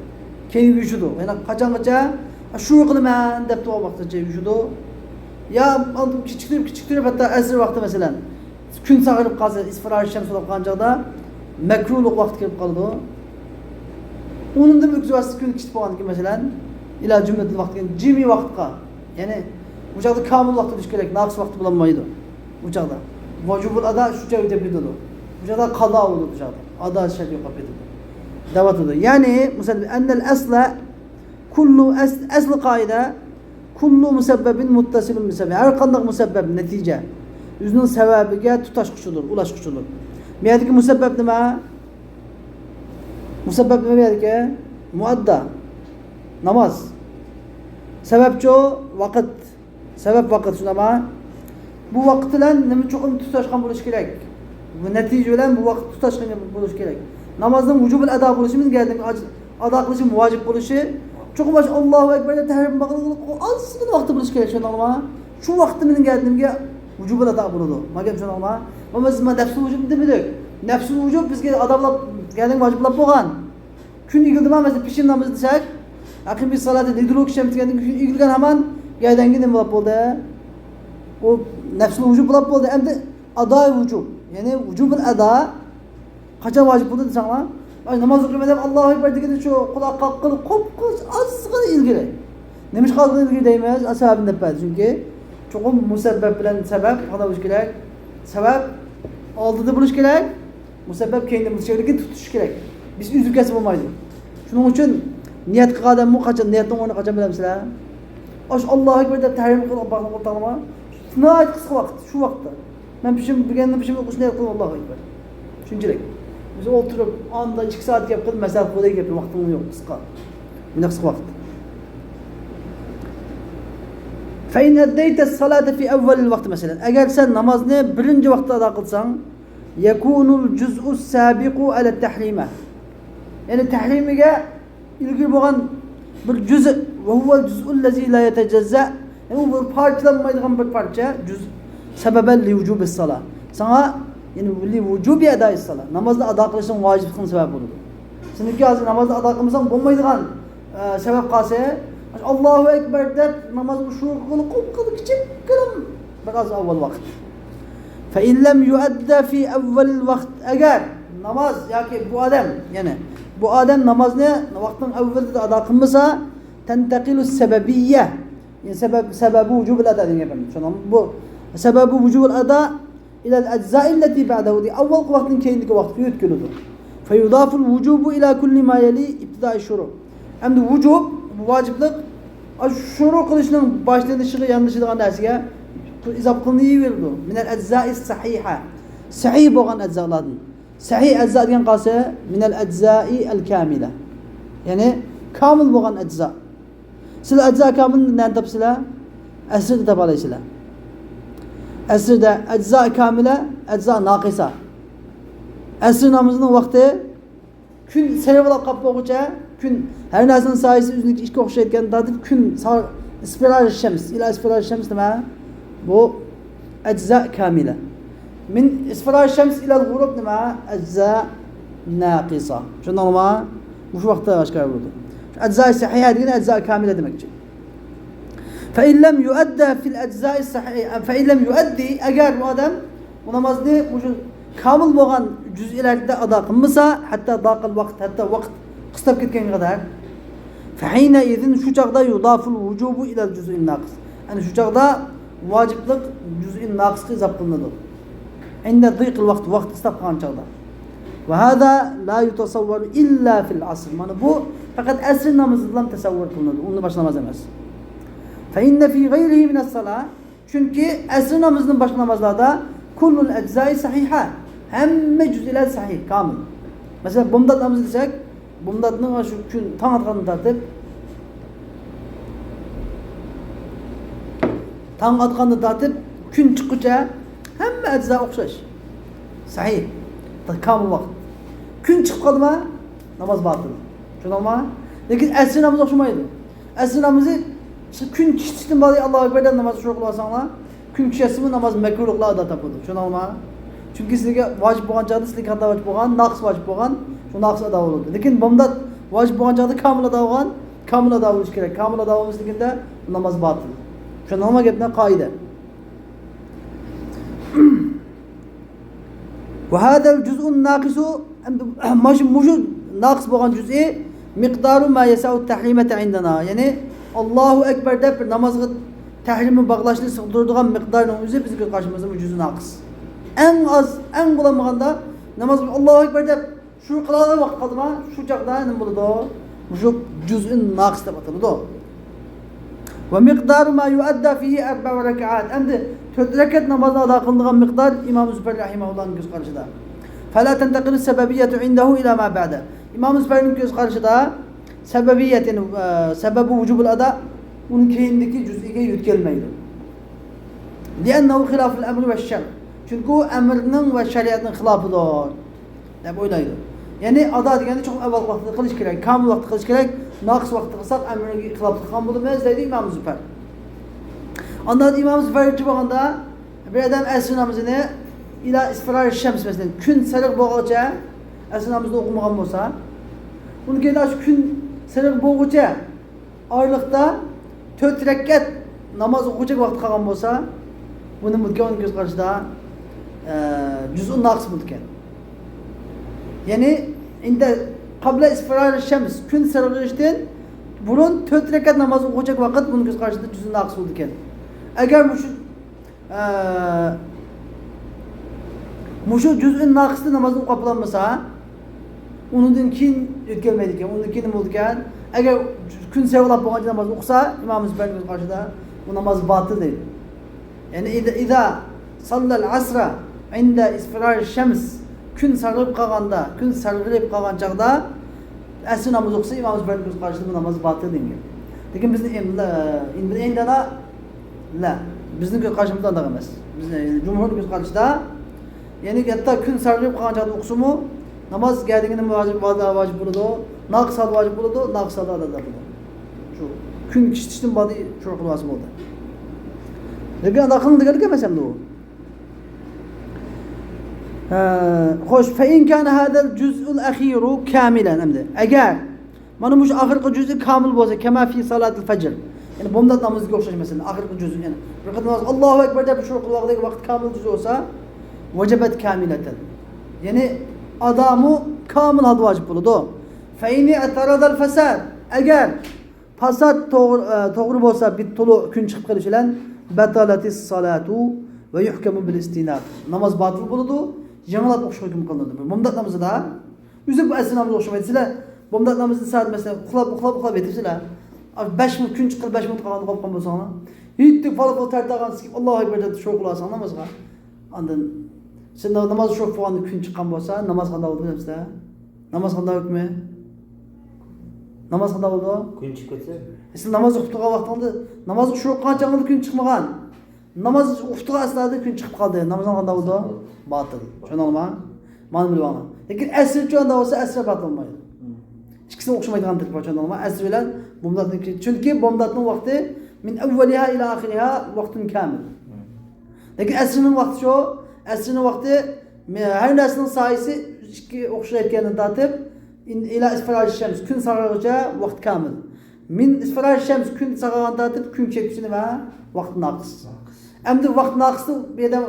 كېيىن يۈشىدۇ. يەنە قاچانغىچە شۇ قىلىمەن دەپ تۇرغان ۋاقىتقىچە يۈشىدۇ. يا كىچىكتۈرۈپ، كىچىكتۈرۈپ ھەتتا ئەسىر ۋاقتى مەسىلەن. كۈن ساغىرىپ قالسا، ئىسفىرار شەمس بولۇپ قالغان چاغدا مەكرۇلۇق ۋاقىت كېلىپ قالىدۇ. ئۇنىڭدىن ئۆتكۈزۈۋەتسە كۈن كىچىك بولغاندىكىن مەسىلەن، ئىلا جۈملىتىل ۋاقىت دېگەن جىمى ۋاقىتقا. يەنى بۇ چاغدا كامىل ۋاقىت بولۇشى كېرەك، ناقىس ۋاقىت بولالمايدۇ. بۇ چاغدا ۋۇجۇبۇل ئادا شۇ جايدا كېتىدۇ. بۇ چاغدا قازا بولىدۇ بۇ چاغدا. ئادا شەرت يوقاپ كېتىدۇ. دەۋاتىدۇ. يەنى مۇسەننىپ، ئەننەل ئەسلە كۇللۇ ئەس-، ئەسلى قائىدە، كۇللۇ مۇسەببەبىن مۇتتەسىلۇن بىسەبەب. ھەر قانداق مۇسەببەب، نەتىجە، ئۆزىنىڭ سەۋەبىگە تۇتاشقۇچىدۇر، ئۇلاشقۇچىدۇر. بۇ يەردىكى مۇسەببەب نېمە؟ مۇسەببەب نېمە بۇ يەردىكى؟ مۇئەددا. ناماز. سەۋەبچۇ؟ ۋاقىت. سەۋەب ۋاقىت، شۇنداقمۇ؟ بۇ ۋاقىت بىلەن نېمە چوقۇم تۇتاشقان بولۇشى كېرەك. بۇ نەتىجە بىلەن بۇ ۋاقىت تۇتاشقان بولۇشى كېرەك. نامازنىڭ ۋۇجۇبۇل ئادا بولۇشى مۇمكىن، ئادا قىلىشى ۋاجىپ بولۇشى، چوقۇم ئاشۇ ئاللاھۇ ئەكبەر دەپ تەھرىم باغلىق ئازغىنە ۋاقتى بولۇشى كېرەك، شۇنداقمۇ؟ شۇ ۋاقىتتا مېنىڭ گەدىنىمگە ۋۇجۇبۇل ئادا بولىدۇ. ماگەپ شۇنداقمۇ؟ ئەمما بىز مانا نەپسۇل ۋۇجۇب دېمىدۇك. نەپسۇل ۋۇجۇب بىزگە ئادا بولاپ، گەدىنىمىز ۋاجىپ بولاپ بولغان. كۈن ئېگىلدىما، مەسىلەن، پېشىن نامىزى دېسەك، ئەقىمىس سالاتە لىدۇلۇكى شەمس دېگەندىن كېيىن كۈن ئېگىلگەن ھامان گەدەنگە نېمە بولاپ بولدى؟ ئۇ نەپسۇل ۋۇجۇب بولاپ بولدى. ئەمدى ئاداي ۋۇجۇب، يەنى ۋۇجۇبۇل ئادا قاچان ۋاجىپ بولدى دېسەڭلار، ئاي، ناماز ئوقۇيمەن دەپ ئاللاھۇ ئەكبەر دېگەندە شۇ قۇلاق قاققىلى قوپقۇز ئازغىنە ئىلگىرى. نېمىشقا ئازغىنە ئىلگىرى دەيمىز؟ سەۋەبىنى دەپ بەردى. چۈنكى چوقۇم مۇسەببەپ بىلەن سەۋەب قانداق بولۇشى كېرەك؟ سەۋەب ئالدىدا بولۇشى كېرەك. مۇسەببەپ كەينىدىن بۇ شەكىلدىكى تۇتۇشى كېرەك. بىز ئۈزۈپ كەتسە بولمايدۇ. شۇنىڭ ئۈچۈن نىيەت قىلغان ئادەممۇ قاچان، نىيەتنىڭ ئورنىنى قاچان بىلەمسىلەر؟ ئاشۇ ئاللاھۇ ئەكبەر دەپ تەھرىم قىلغان باغلىق ئولتۇرغانما؟ ناھايىتى قىسقا ۋاقىت، شۇ ۋاقىتتا. مەن پېشىم، بۈگۈننىڭ پېشىم ئوقۇش نىيەت قىلدىم، ئاللاھۇ ئەكبەر. شۇنچىلىك. بىز ئولتۇرۇپ، ئاندا ئىككى سائەت گەپ قىلىپ، مەسلىھەت قىلدى، گەپ ۋاقتىڭ يوق، قىسقا. بۇنداق قىسقا ۋاقىت. فَإِنْ أَدَّيْتَ الصَّلَاةَ فِي أَوَّلِ الْوَقْتِ، مەسىلەن، ئەگەر سەن نامازنى بىرىنچى ۋاقىتتا ئادا قىلساڭ، يَكُونُ الْجُزْءُ السَّابِقُ عَلَى التَّحْرِيمَةِ. يەنى تەھرىمىگە ئىلگىرى بولغان بىر جۈزء، وَهُوَ الْجُزْءُ الَّذِي لَا يَتَجَزَّأُ. يەنى ئۇ بىر پارچىلانمايدىغان بىر پارچە، جۈز، سەبەبەن لىۋۇجۇبىس سالا. ساڭا، يەنى لىۋۇجۇبى ئەدائىس سالا. نامازنى ئادا قىلىشنىڭ ۋاجىپلىقىنىڭ سەۋەبى بولىدۇ. سېنىڭكى ھازىر نامازنى ئادا قىلمىساڭ بولمايدىغان، ئە، سەۋەب قالسا، ئاللاھۇ ئەكبەر دەپ نامازغا شۇرۇ قىلغىلى قۇپقىدى كىچىككىنە بىر ئاز ئاۋۋال ۋاقىت. فَإِنْ لَمْ يُؤَدَّ فِي أَوَّلِ الْوَقْتِ، ئەگەر ناماز ياكى بۇ ئادەم، يەنى بۇ ئادەم نامازنى ۋاقتىنىڭ ئەۋۋىلىدە ئادا قىلمىسا، تَنْتَقِلُ السَّبَبِيَّةُ، يەنى سەۋەب، سەۋەبى ۋۇجۇبىل ئادا دېگەن گەپنى چۈشىنىڭ. بۇ سەۋەبى ۋۇجۇبىل ئادا إلى الأجزاء التي بعده، دېگەن ئاۋۋالقى ۋاقىتتىن كېيىنكى ۋاقىتقا يۆتكىلىدۇ. فيضاف الوجوب إلى كل ما يلي ابتداء الشروع. ئەمدى ۋۇجۇب، ۋاجىپلىق، ئاشۇ شۇرۇ قىلىشنىڭ باشلىنىشىغا ياندىشىدىغان نەرسىگە ئىزاپە قىلىنىۋېرىدۇ. من الأجزاء الصحيحة، سەھىھ بولغان ئەجزالاردىن. سەھىھ ئەجزا دېگەن قالسا، من الأجزاء الكاملة، يەنى كامىل بولغان ئەجزا. سىلەر ئەجزا كامىلنى نەدە تاپىسىلەر؟ ئەسىردە تاپالايسىلەر. ئەسىردە ئەجزا كامىلە، ئەجزا ناقىسا. ئەسىر نامىزىنىڭ ۋاقتى كۈن سېرىق بولۇپ قاپ بولغۇچە، كۈن ھەر نەرسىنىڭ سايىسى ئۆزىنىڭكى ئىككى ئوخشايدىكەن تارتىپ، كۈن سا-، ئىسفىرار شەمس، ئىلا ئىسفىرار شەمس نېمە؟ بۇ ئەجزا كامىلە. من ئىسفىرار شەمس ئىلەل غۇروب نېمە؟ ئەجزا ناقىسا. چۈشەندىڭلارمۇ؟ مۇشۇ ۋاقىتتا ئاشكارا بولىدۇ. ئەجزا سەھىھە دېگىنى ئەجزا كامىلە دېمەكچى. فَإِنْ لَمْ يُؤَدَّ فِي الْأَجْزَاءِ الصَّحِيحَةِ، فَإِنْ لَمْ يُؤَدِّ، ئەگەر بۇ ئادەم بۇ نامازنى مۇشۇ كامىل بولغان جۈزئىلەردە ئادا قىلمىسا، حَتَّى ضَاقَ الْوَقْتُ، ھەتتا ۋاقىت قىستاپ كەتكەنگە قەدەر، فَحِينَئِذٍ، شۇ چاغدا، يُضَافُ الْوُجُوبُ إِلَى الْجُزْءِ النَّاقِصِ، يەنى شۇ چاغدا ۋاجىپلىق جۈزئى ناقىسقا ئىزاپ قىلىنىدۇ. عند ضيق الوقت، ۋاقىت قىستاپ قالغان چاغدا. وهذا لا يتصور إلا في العصر. مانا بۇ پەقەت ئەسىر نامىزىدىلا تەسەۋۋۇر قىلىنىدۇ، ئۇندىن باشقا ناماز ئەمەس. فإن في غيره من الصلاة، چۈنكى ئەسىر نامىزىدىن باشقا نامازلاردا كل الأجزاء صحيحة، ھەممە جۈزئىلەر سەھىھ، كامىل. مەسىلەن، بامدات نامىزى دېسەك، بامداتنىڭ شۇ كۈن تاڭ ئاتقاندىن تارتىپ، تاڭ ئاتقاندىن تارتىپ كۈن چىققۇچە ھەممە ئەجزا ئوخشاش. سەھىھ. كامىل ۋاقىت. كۈن چىقىپ قالدىما، ناماز باتىل. چۈشەندىڭلارمۇ؟ لېكىن ئەسىر نامىزى ئوخشىمايدۇ. ئەسىر نامىزى كۈن چىقىشتىن بالدىن ئاللاھۇ ئەكبەر دەپ ناماز شۇرۇ قىلىۋالساڭلار، كۈن چۈشەسىمۇ ناماز مەكرۇھلۇقلار ئادا تاپىدۇ. چۈشەندىڭلارمۇ؟ چۈنكى سىزگە ۋاجىپ بولغان چاغدا، سىزگە قانداق ۋاجىپ بولغان، ناقىس ۋاجىپ بولغان، شۇ ناقىس ئادا بولىدۇ. لېكىن بامدات ۋاجىپ بولغان چاغدا كامىل ئادا بولغان، كامىل ئادا بولۇشى كېرەك. كامىل ئادا بولمىسا دېگەندە ناماز باتىل. چۈشەندىڭلارمۇ گەپنى؟ قائىدە. وهذا الجزء الناقص، ئەمدى مۇشۇ، مۇشۇ ناقىس بولغان جۈزئى مىقدارۇ ما يسع التحريمة عندنا، يەنى ئاللاھۇ ئەكبەر دەپ بىر نامازغا تەھرىمنى باغلاشنى سىغدۇرىدىغان مىقدارنىڭ ئۆزى بىزنىڭ كۆز قارىشىمىزدا مۇشۇ جۈزئى ناقىس. ئەڭ ئاز، ئەڭ بولمىغاندا نامازغا ئاللاھۇ ئەكبەر دەپ شۇ قىلالىغان ۋاقىت قالدىما، شۇ چاغدا نېمە بولىدۇ؟ مۇشۇ جۈزئى ناقىس دەپ ئاتىلىدۇ. ومقدار ما يؤدى فيه أربع ركعات. ئەمدى تۆت رەكەت نامازنى ئادا قىلىنىدىغان مىقدار ئىمام زۇپەر رەھىمەھۇللاھنىڭ كۆز قارىشىدا. فلا تنتقل السببية عنده إلى ما بعده. ئىمام زۇپەرنىڭ كۆز قارىشىدا سەبەبىيەت، يەنى، ئە، سەبەبى ۋۇجۇبۇل ئادا ئۇنىڭ كېيىندىكى جۈزئىگە يۆتكەلمەيدۇ. لأنه خلاف الأمر والشرع. چۈنكى ئۇ ئەمرنىڭ ۋە شەرىئەتنىڭ خىلاپىدۇر دەپ ئويلايدۇ. يەنى ئادا دېگەندە چوقۇم ئەۋۋەل ۋاقتىدا قىلىش كېرەك، كامىل ۋاقىتتا قىلىش كېرەك، ناقىس ۋاقىتتا قىلساق ئەمرىگە خىلاپلىق قىلغان بولىمىز دەيدۇ ئىمام زۇپەر. ئاندىن ئىمام زۇپەر بولغاندا بىر ئادەم ئەسىر نامىزىنى ئىلا ئىسفىرار شەمس، مەسىلەن، كۈن سېرىق بولغۇچە ئەسىر نامىزىنى ئوقۇمىغان بولسا، ئۇنىڭ كېيىن شۇ كۈن سېرىق بولغۇچە ئارىلىقتا تۆت رەكەت ناماز ئوقۇغۇچە ۋاقتى قالغان بولسا، بۇ نېمە بولىدىكەن؟ ئۇنىڭ كۆز قارىشىدا، ئە، جۈزئۇ ناقىس بولىدىكەن. يەنى، عند، قبل إسفرار الشمس، كۈن سېرىغىشتىن بۇرۇن تۆت رەكەت ناماز ئوقۇغۇچە ۋاقىت بۇنىڭ كۆز قارىشىدا جۈزئۇ ناقىس بولىدىكەن. ئەگەر مۇشۇ ئە، مۇشۇ جۈزئى ناقىستا نامازنى ئوقۇپ بولالمىسا، ئۇنىڭدىن كېيىن يۆتكەلمەيدىكەن. ئۇنىڭدىن كېيىن نېمە بولىدىكەن؟ ئەگەر كۈن سېرىقلاپ بولغانچە ناماز ئوقۇسا، ئىمام زۇبەيرنىڭ قارىشىدا بۇ ناماز باتىل دەيدۇ. يەنى، إذا، إذا صلى العصر عند إسفرار الشمس، كۈن سارغىيىپ قالغاندا، كۈن سارغىيىپ قالغان چاغدا ئەسىر نامىزى ئوقۇسا، ئىمام زۇبەيرنىڭ كۆز قارىشىدا بۇ ناماز باتىل دېگەن گەپ. لېكىن بىزنىڭ ئىم-، لا، ئىم-، ئىندىنا، لا، بىزنىڭ كۆز قارىشىمىزدا ئانداق ئەمەس. بىزنىڭ، يەنى جۇمھۇرنىڭ كۆز قارىشىدا، يەنى ھەتتا كۈن سارغىيىپ قالغان چاغدا ئوقۇسىمۇ، ناماز گەدىگىنىمۇ ۋاجىپ، ۋاجىپ، ۋاجىپ بولىدۇ، ناقىس ھالدا ۋاجىپ بولىدۇ، ناقىس ھالدا ئادا بولىدۇ. شۇ كۈن كىشىتىشتىن بالدىن شۇ قىلىۋالسا بولدى. لېكىن ئانداق قىلىڭ دېگەنلىك ئەمەس ئەمدى ئۇ. ئە، خوش، فإن كان هذا الجزء الأخير كاملا، ئەمدى ئەگەر مانا مۇشۇ ئاخىرقى جۈزئى كامىل بولسا، كما في صلاة الفجر، يەنى بامدات نامىزىغا ئوخشاش، مەسىلەن، ئاخىرقى جۈزئى، يەنى بىر قېتىم ناماز، ئاللاھۇ ئەكبەر دەپ شۇرۇ قىلىۋالغۇدەك ۋاقىت كامىل جۈزئى بولسا، وجبت كاملة، يەنى ئادامۇ كامىل ھالدا ۋاجىپ بولىدۇ. فإن اعترض الفساد، ئەگەر پاساد توغرا، ئە، توغرا بولسا، بىت تولۇ كۈن چىقىپ قېلىش بىلەن، بطلت الصلاة ويحكم بالاستئناف، ناماز باتىل بولىدۇ، يېڭىلاپ ئوقۇش ھۆكۈم قىلىنىدۇ. بۇ بامدات نامىزىدا ئۆزى بۇ ئەسىر نامىزى ئوخشىمايدۇ. سىلەر بامدات نامىزىدا سائەت، مەسىلەن، ئۇخلاپ، ئۇخلاپ، ئۇخلاپ يېتىپسىلەر. بەش مىنۇت، كۈن چىققىلى بەش مىنۇت قالغاندا قوپقان بولساڭلار، يېتىپ، پالا-پۇلا تەرەت تارغان سىكىپ، ئاللاھۇ ئەكبەر دەپ شۇرۇ قىلىۋالساڭ نامازغا. ئاندىن سەن ناماز شۇرۇپ بولغاندا كۈن چىققان بولسا، ناماز قانداق بولىدۇ بىلەمسىلەر؟ ناماز قانداق ھۆكمى؟ ناماز قانداق بولىدۇ؟ كۈن چىقىپ كەتسە. سىز ناماز ئوقۇپ تۇرغان ۋاقتىڭدا، ناماز شۇرۇپ قىلغان چاغىڭدا كۈن چىقمىغان. ناماز ئۇخلىغان ئەسنادا كۈن چىقىپ قالدى. نامىزىڭ قانداق بولىدۇ؟ باتىل. چۈشەندىڭلارمۇ؟ مانا بىلىۋالىڭ. لېكىن ئەسرچۇ ئانداق بولسا، ئەسرى باتىل بولمايدۇ. ئىككىسىنىڭ ئوخشىمايدىغان تەرىپى بار، چۈشەندىڭلارمۇ؟ ئەسر بىلەن بامداتنىڭكى. چۈنكى بامداتنىڭ ۋاقتى من أولها إلى آخرها وقت كامل. لېكىن ئەسرنىڭ ۋاقتى شۇ، ئەسرنىڭ ۋاقتى مە-، ھەر نەرسىنىڭ سايىسى ئىككى ئوخشايدىكەندىن تارتىپ، ئىن-، إلى إسفرار الشمس، كۈن سارىغىچە ۋاقىت كامىل. من إسفرار الشمس، كۈن سارىغاندىن تارتىپ كۈن چۆكۈشىنى ۋە ۋاقىت ناقىس. ئەمدى ۋاقىت ناقىسنى بۇ يەردە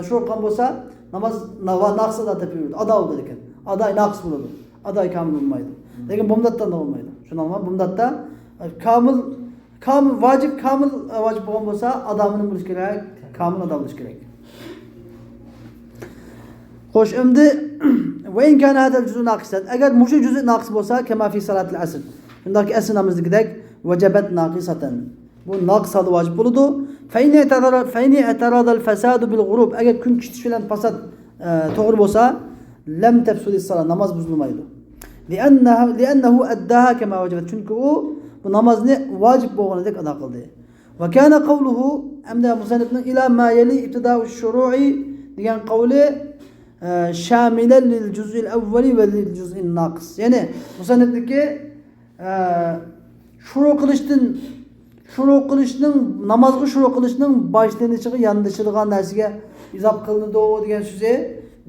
شۇ قىلغان بولسا، ناماز ناۋا ناقىس ئادا تېپىۋېرىدۇ. ئادا بولىدۇ لېكىن. ئادا ناقىس بولىدۇ. ئادا كامىل بولمايدۇ. لېكىن بامداتتا ئۇنداق بولمايدۇ. شۇنىڭغا بامداتتا، ئە، كامىل، كامىل ۋاجىپ، كامىل، ئە، ۋاجىپ بولغان بولسا، ئادا نېمە بولۇشى كېرەك؟ كامىل ئادا بولۇشى كېرەك. خوش، ئەمدى، وإن كان هذا الجزء ناقصا، ئەگەر مۇشۇ جۈزئى ناقىس بولسا، كما في صلاة العصر، شۇنداقكى ئەسر نامىزىدىكىدەك، وجبت ناقصة، بۇ ناقىس ھالدا ۋاجىپ بولىدۇ. فإن اعترض، فإن اعترض الفساد بالغروب، ئەگەر كۈن چىقىش بىلەن پاساد، ئە، توغرا بولسا، لم تفسد الصلاة، ناماز بۇزۇلمايدۇ. لأنه، لأنه أداها كما وجبت، چۈنكى ئۇ بۇ نامازنى ۋاجىپ بولغىنىدەك ئادا قىلدى. وكان قوله، ئەمدى مۇسەننىپنىڭ إلى ما يلي ابتداء الشروع دېگەن قەۋلى، ئە، شاملا للجزء الأول وللجزء الناقص. يەنى مۇسەننىپنىڭكى، ئە، شۇرۇ قىلىشتىن، شۇرۇ قىلىشنىڭ، نامازغا شۇرۇ قىلىشنىڭ باشلىنىشىغا ياندىشىدىغان نەرسىگە ئىزاپ قىلىنىدۇ دېگەن سۆزى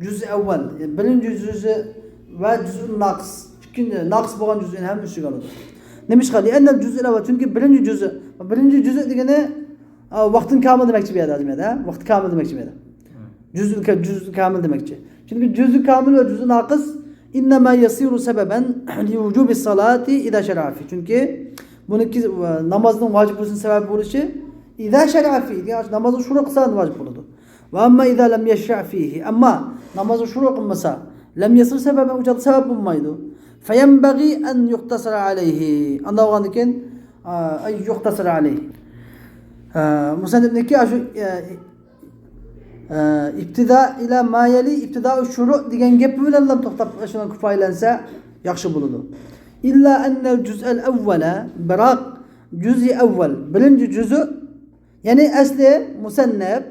جۈزئى ئەۋۋەل، بىرىنچى جۈزئى ۋە جۈزئى ناقىس، ئىككىنچى، ناقىس بولغان جۈزئىنى ھەم ئۆز ئىچىگە ئالىدۇ. نېمىشقا؟ لأن الجزء الأول، چۈنكى بىرىنچى جۈزئى، بىرىنچى جۈزئى دېگىنى، ئا، ۋاقتىن كامىل دېمەكچى بۇ يەردە، ھازىر بۇ يەردە، ھە؟ ۋاقتى كامىل دېمەكچى بۇ يەردە. جۈزئى كا-، جۈزئى كامىل دېمەكچى. چۈنكى جۈزئى كامىل ۋە جۈزئى ناقىس إنما يصير سببا لوجوب الصلاة إذا شرع فيه. چۈنكى بۇنىڭكى، ئا، نامازنىڭ ۋاجىپ بولۇشىنىڭ سەۋەبى بولۇشى إذا شرع فيه، دېگەن نامازنى شۇرۇ قىلسا ۋاجىپ بولىدۇ. وأما إذا لم يشرع فيه، ئەمما نامازنى شۇرۇ قىلمىسا، لم يصير سببا، ئۇ چاغدا سەۋەب بولمايدۇ. فينبغي أن يقتصر عليه، ئانداق بولغاندىن كېيىن، ئا، أن يقتصر عليه. ئا، مۇسەننىپنىڭكى ئاشۇ، ئا، ئا، ابتداء إلى ما يلي ابتداء الشروع دېگەن گېپى بىلەنلا توختاپ، شۇنىڭ كۇپايىلەنسە ياخشى بولىدۇ. إلا أن الجزء الأول، بىراق جۈزئى ئەۋۋەل، بىرىنچى جۈزئى، يەنى ئەسلى مۇسەننىپ،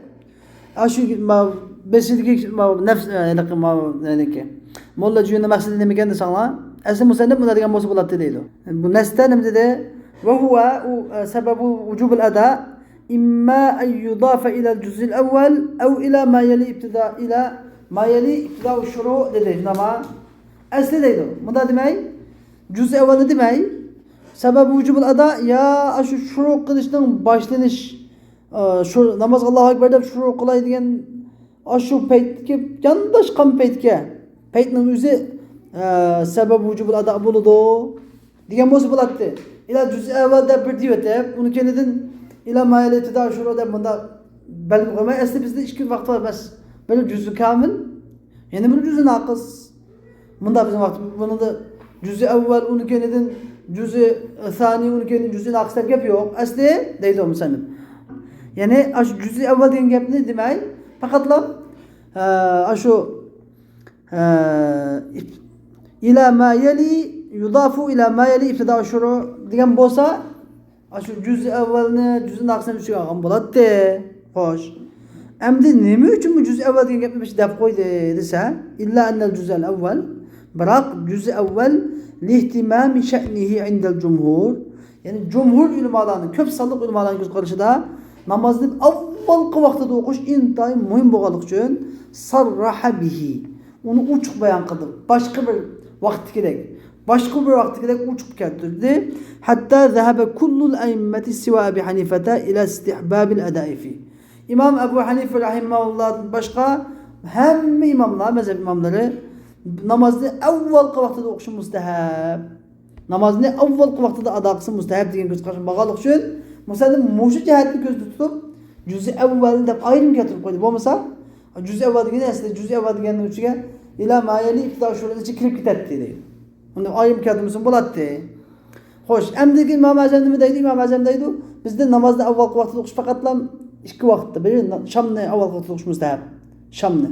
ئاشۇ ما-، بېشىدىكى ما-، نەفس، ئە، ھېلىقى ما-، ھېلىقى موللا جۈيۈننىڭ مەقسىتى نېمىكەن دېسەڭلار، ئەسلى مۇسەننىپ مۇنداق دېگەن بولسا بولاتتى دەيدۇ. بۇ نەستە نېمە دېدى؟ وهو، ئۇ، ئە، سەبەبۇ ۋۇجۇبىل ئەدا إما أن يضاف إلى الجزء الأول أو إلى ما يلي ابتداء، إلى ما يلي ابتداء الشروع دېدى، شۇنداقما؟ ئەسلى دەيدۇ. مۇنداق دېمەي، جۈزئى ئەۋۋەلنى دېمەي، سەۋەب ۋۇجۇبىل ئادا يا ئاشۇ شۇرۇ قىلىشنىڭ باشلىنىش، ئا، شۇ نامازغا ئاللاھۇ ئەكبەر دەپ شۇرۇ قىلاي دېگەن ئاشۇ پەيتتىكى يانداشقان پەيتكە، پەيتنىڭ ئۆزى، ئا، سەۋەب ۋۇجۇبىل ئادا بولىدۇ دېگەن بولسا بولاتتى. ئىلا جۈزئى ئەۋۋەل دەپ بىر دېيىۋېتىپ، ئۇنىڭ كەينىدىن ئىلا ما يلي ابتداء شۇرۇ دەپ مۇنداق بەلگە قويماي، ئەسلى بىزدە ئىككى ۋاقىت بار بەس. بىر جۈزئى كامىل، يەنە بىر جۈزئى ناقىس. مۇنداق بىزنىڭ ۋاقتىمىز، بۇنىڭدا جۈزئى ئەۋۋەل، ئۇنىڭ كەينىدىن جۈزئى سانىي، ئۇنىڭ كەينىدىن جۈزئى ناقىس دەپ گەپ يوق. ئەسلى دەيدۇ مۇسەننىپ. يەنى ئاشۇ جۈزئى ئەۋۋەل دېگەن گەپنى دېمەي، پەقەتلا، ئە، ئاشۇ، ئە، ئىپ-، إلى ما يلي يضاف إلى ما يلي ابتداء الشروع دېگەن بولسا، ئاشۇ جۈزئى ئەۋۋەلنى، جۈزئى ناقىسنى ئۈستىگە ئالغان بولاتتى. خوش. ئەمدى نېمە ئۈچۈن بۇ جۈزئى ئەۋۋەل دېگەن گەپنى بىر دەپ قويدى دېسە، إلا أن الجزء الأول، بىراق جۈزئى ئەۋۋەل لاهتمام شأنه عند الجمهور، يەنى جۇمھۇر ئۆلىمالارنىڭ، كۆپ سانلىق ئۆلىمالارنىڭ كۆز قارىشىدا، نامازنى ئاۋۋالقى ۋاقتىدا ئوقۇش ئىنتايىن مۇھىم بولغانلىقى ئۈچۈن، سەررەھە بىھى، ئۇنى ئوچۇق بايان قىلدى. باشقا بىر ۋاقىتتىكىدەك، باشقا بىر ۋاقىتتىكىدەك ئوچۇق كەلتۈردى. ھەتتا زەھەبە كۇللۇل ئەئىممەتى سىۋا ئەبى ھەنىفەتە ئىلە ئىستىھبابىل ئەدائى فى. ئىمام ئەبۇ ھەنىفە رەھىمەھۇللاھتىن باشقا ھەممە ئىماملار، مەزھەپ ئىماملىرى نامازنى ئاۋۋالقى ۋاقتىدا ئوقۇشى مۇستەھەب. نامازنى ئاۋۋالقى ۋاقتىدا ئادا قىلسا مۇستەھەب دېگەن كۆز قارىشى بارغانلىقى ئۈچۈن، مۇسەننىپ مۇشۇ جەھەتنى كۆزدە تۇتۇپ، جۈزئى ئەۋۋەل دەپ ئايرىم كەلتۈرۈپ قويدى. بولمىسا، جۈزئى ئەۋۋەل دېگىنى ئەسلى جۈزئى ئەۋۋەل دېگەننىڭ ئىچىگە ئىلا ما يەلى ئىبتىدا شۇرۇتنىڭ ئىچىگە كىرىپ كېتەتتى دەيدۇ. ئۇنى ئايرىم كەلتۈرمىسىمۇ بولاتتى. خوش، ئەمدىكى ئىمام ئەزەم نېمە دەيدۇ؟ ئىمام ئەزەم دەيدۇ، بىزدە نامازنى ئاۋۋالقى ۋاقتىدا ئوقۇش پەقەتلا ئىككى ۋاقىتتا. بىرى، شامنى ئاۋۋالقى ۋاقتىدا ئوقۇش مۇستەھەب. شامنى.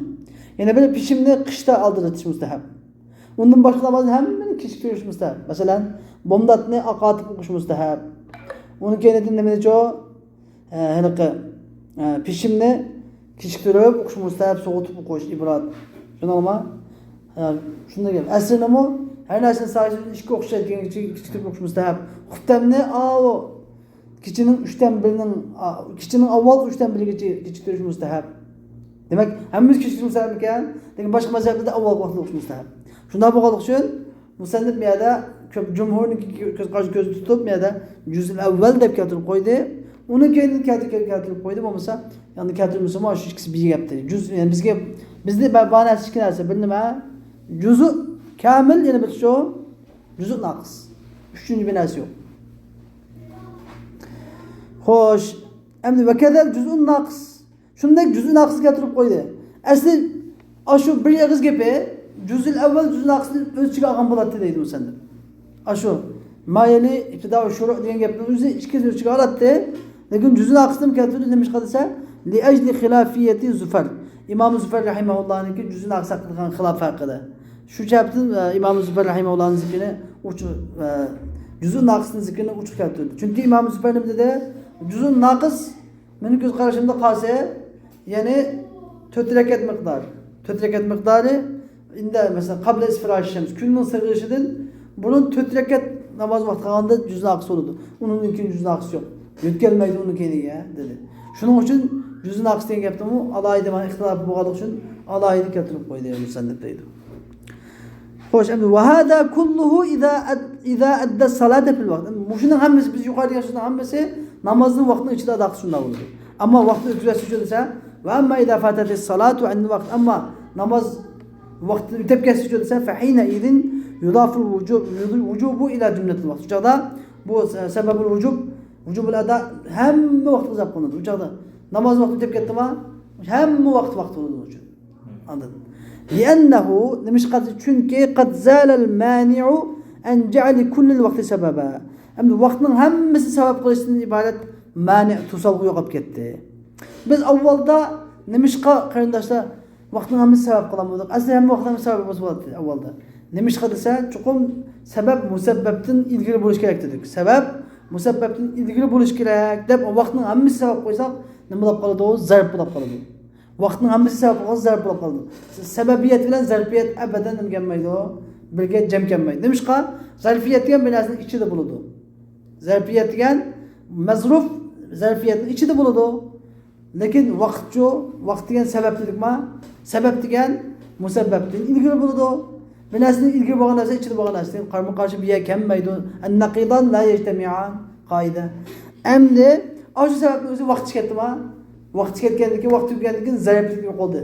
يەنە بىرى، پېشىمنى قىشتا ئالدىرىتىش مۇستەھەب. ئۇندىن باشقا نامازنى ھەممىنى كېچىكتۈرۈش مۇستەھەب. مەسىلەن، بومداتنى ئاقارتىپ ئوقۇش مۇستەھەب. ئۇنىڭ كەينىدىن نېمىنىچۇ؟ ئە، ھېلىقى، ئە، پېشىمنى كېچىكتۈرۈپ ئوقۇش مۇستەھەب، سوغۇتۇپ ئوقۇش ئىبرات. شۇنداقمۇ؟ ئە، شۇنداق گەپ. ئەسىرنىمۇ ھەر نەرسىنى سايىسىدىن ئىككى ئوقۇش كېچىكتۈرۈپ ئوقۇش مۇستەھەب. خۇپتەمنى ئاۋۇ كېچىنىڭ ئۈچتىن بىرىنىڭ، ئا، كېچىنىڭ ئاۋۋالقى ئۈچتىن بىرىگىچە كېچىكتۈرۈش مۇستەھەب. دېمەك، ھەممىمىز كېچىكتۈرمىسەمكەن، لېكىن باشقا مەزھەپلەردە ئاۋۋالقى ۋاقىتتا ئوقۇش مۇستەھەب. شۇنداق بولغانلىقى ئۈچۈن، مۇسەننىپ بۇ يەردە كۆپ جۇمھۇرنىڭ كۆز قارىشى كۆزدە تۇتۇپ، بۇ يەردە جۈزئىل ئەۋۋەل دەپ كەلتۈرۈپ قويدى. ئۇنىڭ كەينىدىن كەلتۈرۈپ، كەلتۈرۈپ قويدى، بولمىسا، يەنى كەلتۈرمىسىمۇ، شۇ ئىككىسى بىر گەپتە. جۈز، يەنى بىزگە، بىزدە بار، بار نەرسە ئىككى نەرسە. بىر نېمە؟ جۈزۇ كامىل، يەنە بىر شۇ جۈزۇ ناقىس. ئۈچىنچى بىر نەرسە يوق. خوش، ئەمدى ۋەكەزەل جۈزئۇن ناقىس. شۇنداق جۈزئۇن ناقىسنى كەلتۈرۈپ قويدى. ئەسلى ئاشۇ بىر ئېغىز گېپى جۈزئىل ئەۋۋەل جۈزئۇن ناقىسنى ئۆز ئىچىگە ئالغان بولاتتى دەيدۇ مۇسەننىپ. ئاشۇ ما يەلى ئىبتىدائۇ شۇرۇ دېگەن گەپنى ئۆزى ئىككىسىنى ئۆز ئىچىگە ئالاتتى. لېكىن جۈزئۇن ناقىسنى كەلتۈردى، نېمىشقا دېسە، لىئەجلى خىلاپىيەتى زۇفەر. ئىمام زۇفەر رەھىمەھۇللاھنىڭكى جۈزئۇن ناقىس ھەققىدە قىلغان خىلاپى ھەققىدە. شۇ سەۋەبتىن، ئە، ئىمام زۇفەر رەھىمەھۇللاھنىڭ زىكرىنى ئوچۇ-، ئە، جۈزئۇن ناقىسنىڭ زىكرىنى ئوچۇق كەلتۈردى. چۈنكى ئىمام زۇفەر نېمە دېدى؟ جۈزئۇن ناقىس مېنىڭ كۆز قارىشىمدا قالسا، يەنى تۆت رەكەت مىقدارى. تۆت رەكەت مىقدارى، ئىندى مەسىلەن، قابلە ئىسفىراش شەمس، كۈننىڭ سىغىشىدىن بۇرۇن تۆت رەكەت ناماز ۋاقتى قالغاندا جۈزئۇن ناقىس بولىدۇ. ئۇنىڭدىن كېيىن جۈزئۇن ناقىس يوق. يۆتكەلمەيدۇ ئۇنىڭ كەينىگە، دېدى. شۇنىڭ ئۈچۈن جۈزئۇن ناقىس دېگەن گەپتىمۇ ئالاھىدە مانا ئىختىلاپى بولغانلىقى ئۈچۈن ئالاھىدە كەلتۈرۈپ قويدى مۇسەننىپ دەيدۇ. خوش، ئەمدى، وەھازا كۇللۇھۇ ئىزا ئەد-، ئىزا ئەددە سالاتا فىل ۋاقت. ئەمدى مۇشۇنىڭ ھەممىسى، بىز يۇقىرىدا دېگەن سۆزنىڭ ھەممىسى نامازنىڭ ۋاقتىنىڭ ئىچىدە ئادا قىلسا شۇنداق بولىدۇ. ئەمما ۋاقتىنى ئۆتكۈزۈۋەتسە شۇ دېسە، ۋە ئەمما ئىزا فاتەتىس سالاتۇ ئەن ۋاقت، ئەمما ناماز ۋاقتىدىن ئۆتۈپ كەتسە شۇ دېسە، فەھىنە ئىزىن يۇدافۇل ۋۇجۇب، ۋۇجۇبۇ ئىلا جۈملەتىل ۋاقت. شۇ چاغدا بۇ سە-، سەبەبۇل ۋۇجۇب، ۋۇجۇبۇل ئادا ھەممە ۋاقىتقا ئىزاپ قىلىنىدۇ. ئۇ چاغدا ناماز ۋاقتى ئۆتۈپ كەتتىما، ھەممە ۋاقىت ۋاقتى بولىدۇ ئۇنىڭ ئۈچۈن. ئاندىن. لىئەننەھۇ، نېمىشقا دېسە، چۈنكى قەد زالەل مانىئۇ ئەن جەئلى كۇللىل ۋاقتى سەبەبە. ئەمدى ۋاقىتنىڭ ھەممىسى سەۋەب قىلىشتىن ئىبارەت مانىئ، توسالغۇ يوقاپ كەتتى. بىز ئاۋۋالدا نېمىشقا، قېرىنداشلار، ۋاقىتنىڭ ھەممىسى سەۋەب قىلامدۇق؟ ئەسلى ھەممە ۋاقىت ھەممە سەۋەب بولسا بولاتتى ئاۋۋالدا. نېمىشقا دېسە، چوقۇم سەۋەب مۇسەببەپتىن ئىلگىرى بولۇش كېرەك دېدۇق. سەۋەب مۇسەببەپتىن ئىلگىرى بولۇش كېرەك دەپ، ۋاقىتنىڭ ھەممىسى سەۋەب قويساق، نېمە بولۇپ قالىدۇ؟ زەرپ بولۇپ قالىدۇ. ۋاقىتنىڭ ھەممىسى سەۋەب بولغان زەرپ بولۇپ قالىدۇ. سەۋەبىيەت بىلەن زەرپىيەت ئەبەدەن نېمە كەلمەيدۇ؟ بىرگە جەم كەلمەيدۇ. نېمىشقا؟ زەرپىيەت دېگەن بىر نەرسىنىڭ ئىچىدە بولىدۇ. زەرپىيەت دېگەن مەزرۇف زەرپىيەتنىڭ ئىچىدە بولىدۇ. لېكىن ۋاقىتچۇ؟ ۋاقىت دېگەن سەۋەب دېدۇقما؟ سەۋەب دېگەن مۇسەببەپتىن ئىلگىرى بولىدۇ. بىر نەرسىدىن ئىلگىرى بولغان نەرسە ئىچىدە بولغان نەرسىدىن قارىمۇ قارشى بىر يەرگە كەلمەيدۇ. ئەننەقىدان لا يەجتەمىئان، قائىدە. ئەمدى ئاشۇ سەۋەبنىڭ ئۆزى ۋاقىتچە كەتتىما؟ ۋاقىتچە كەتكەندىن كېيىن، ۋاقىت تۈگىگەندىن كېيىن زەرپلىك يوقالدى.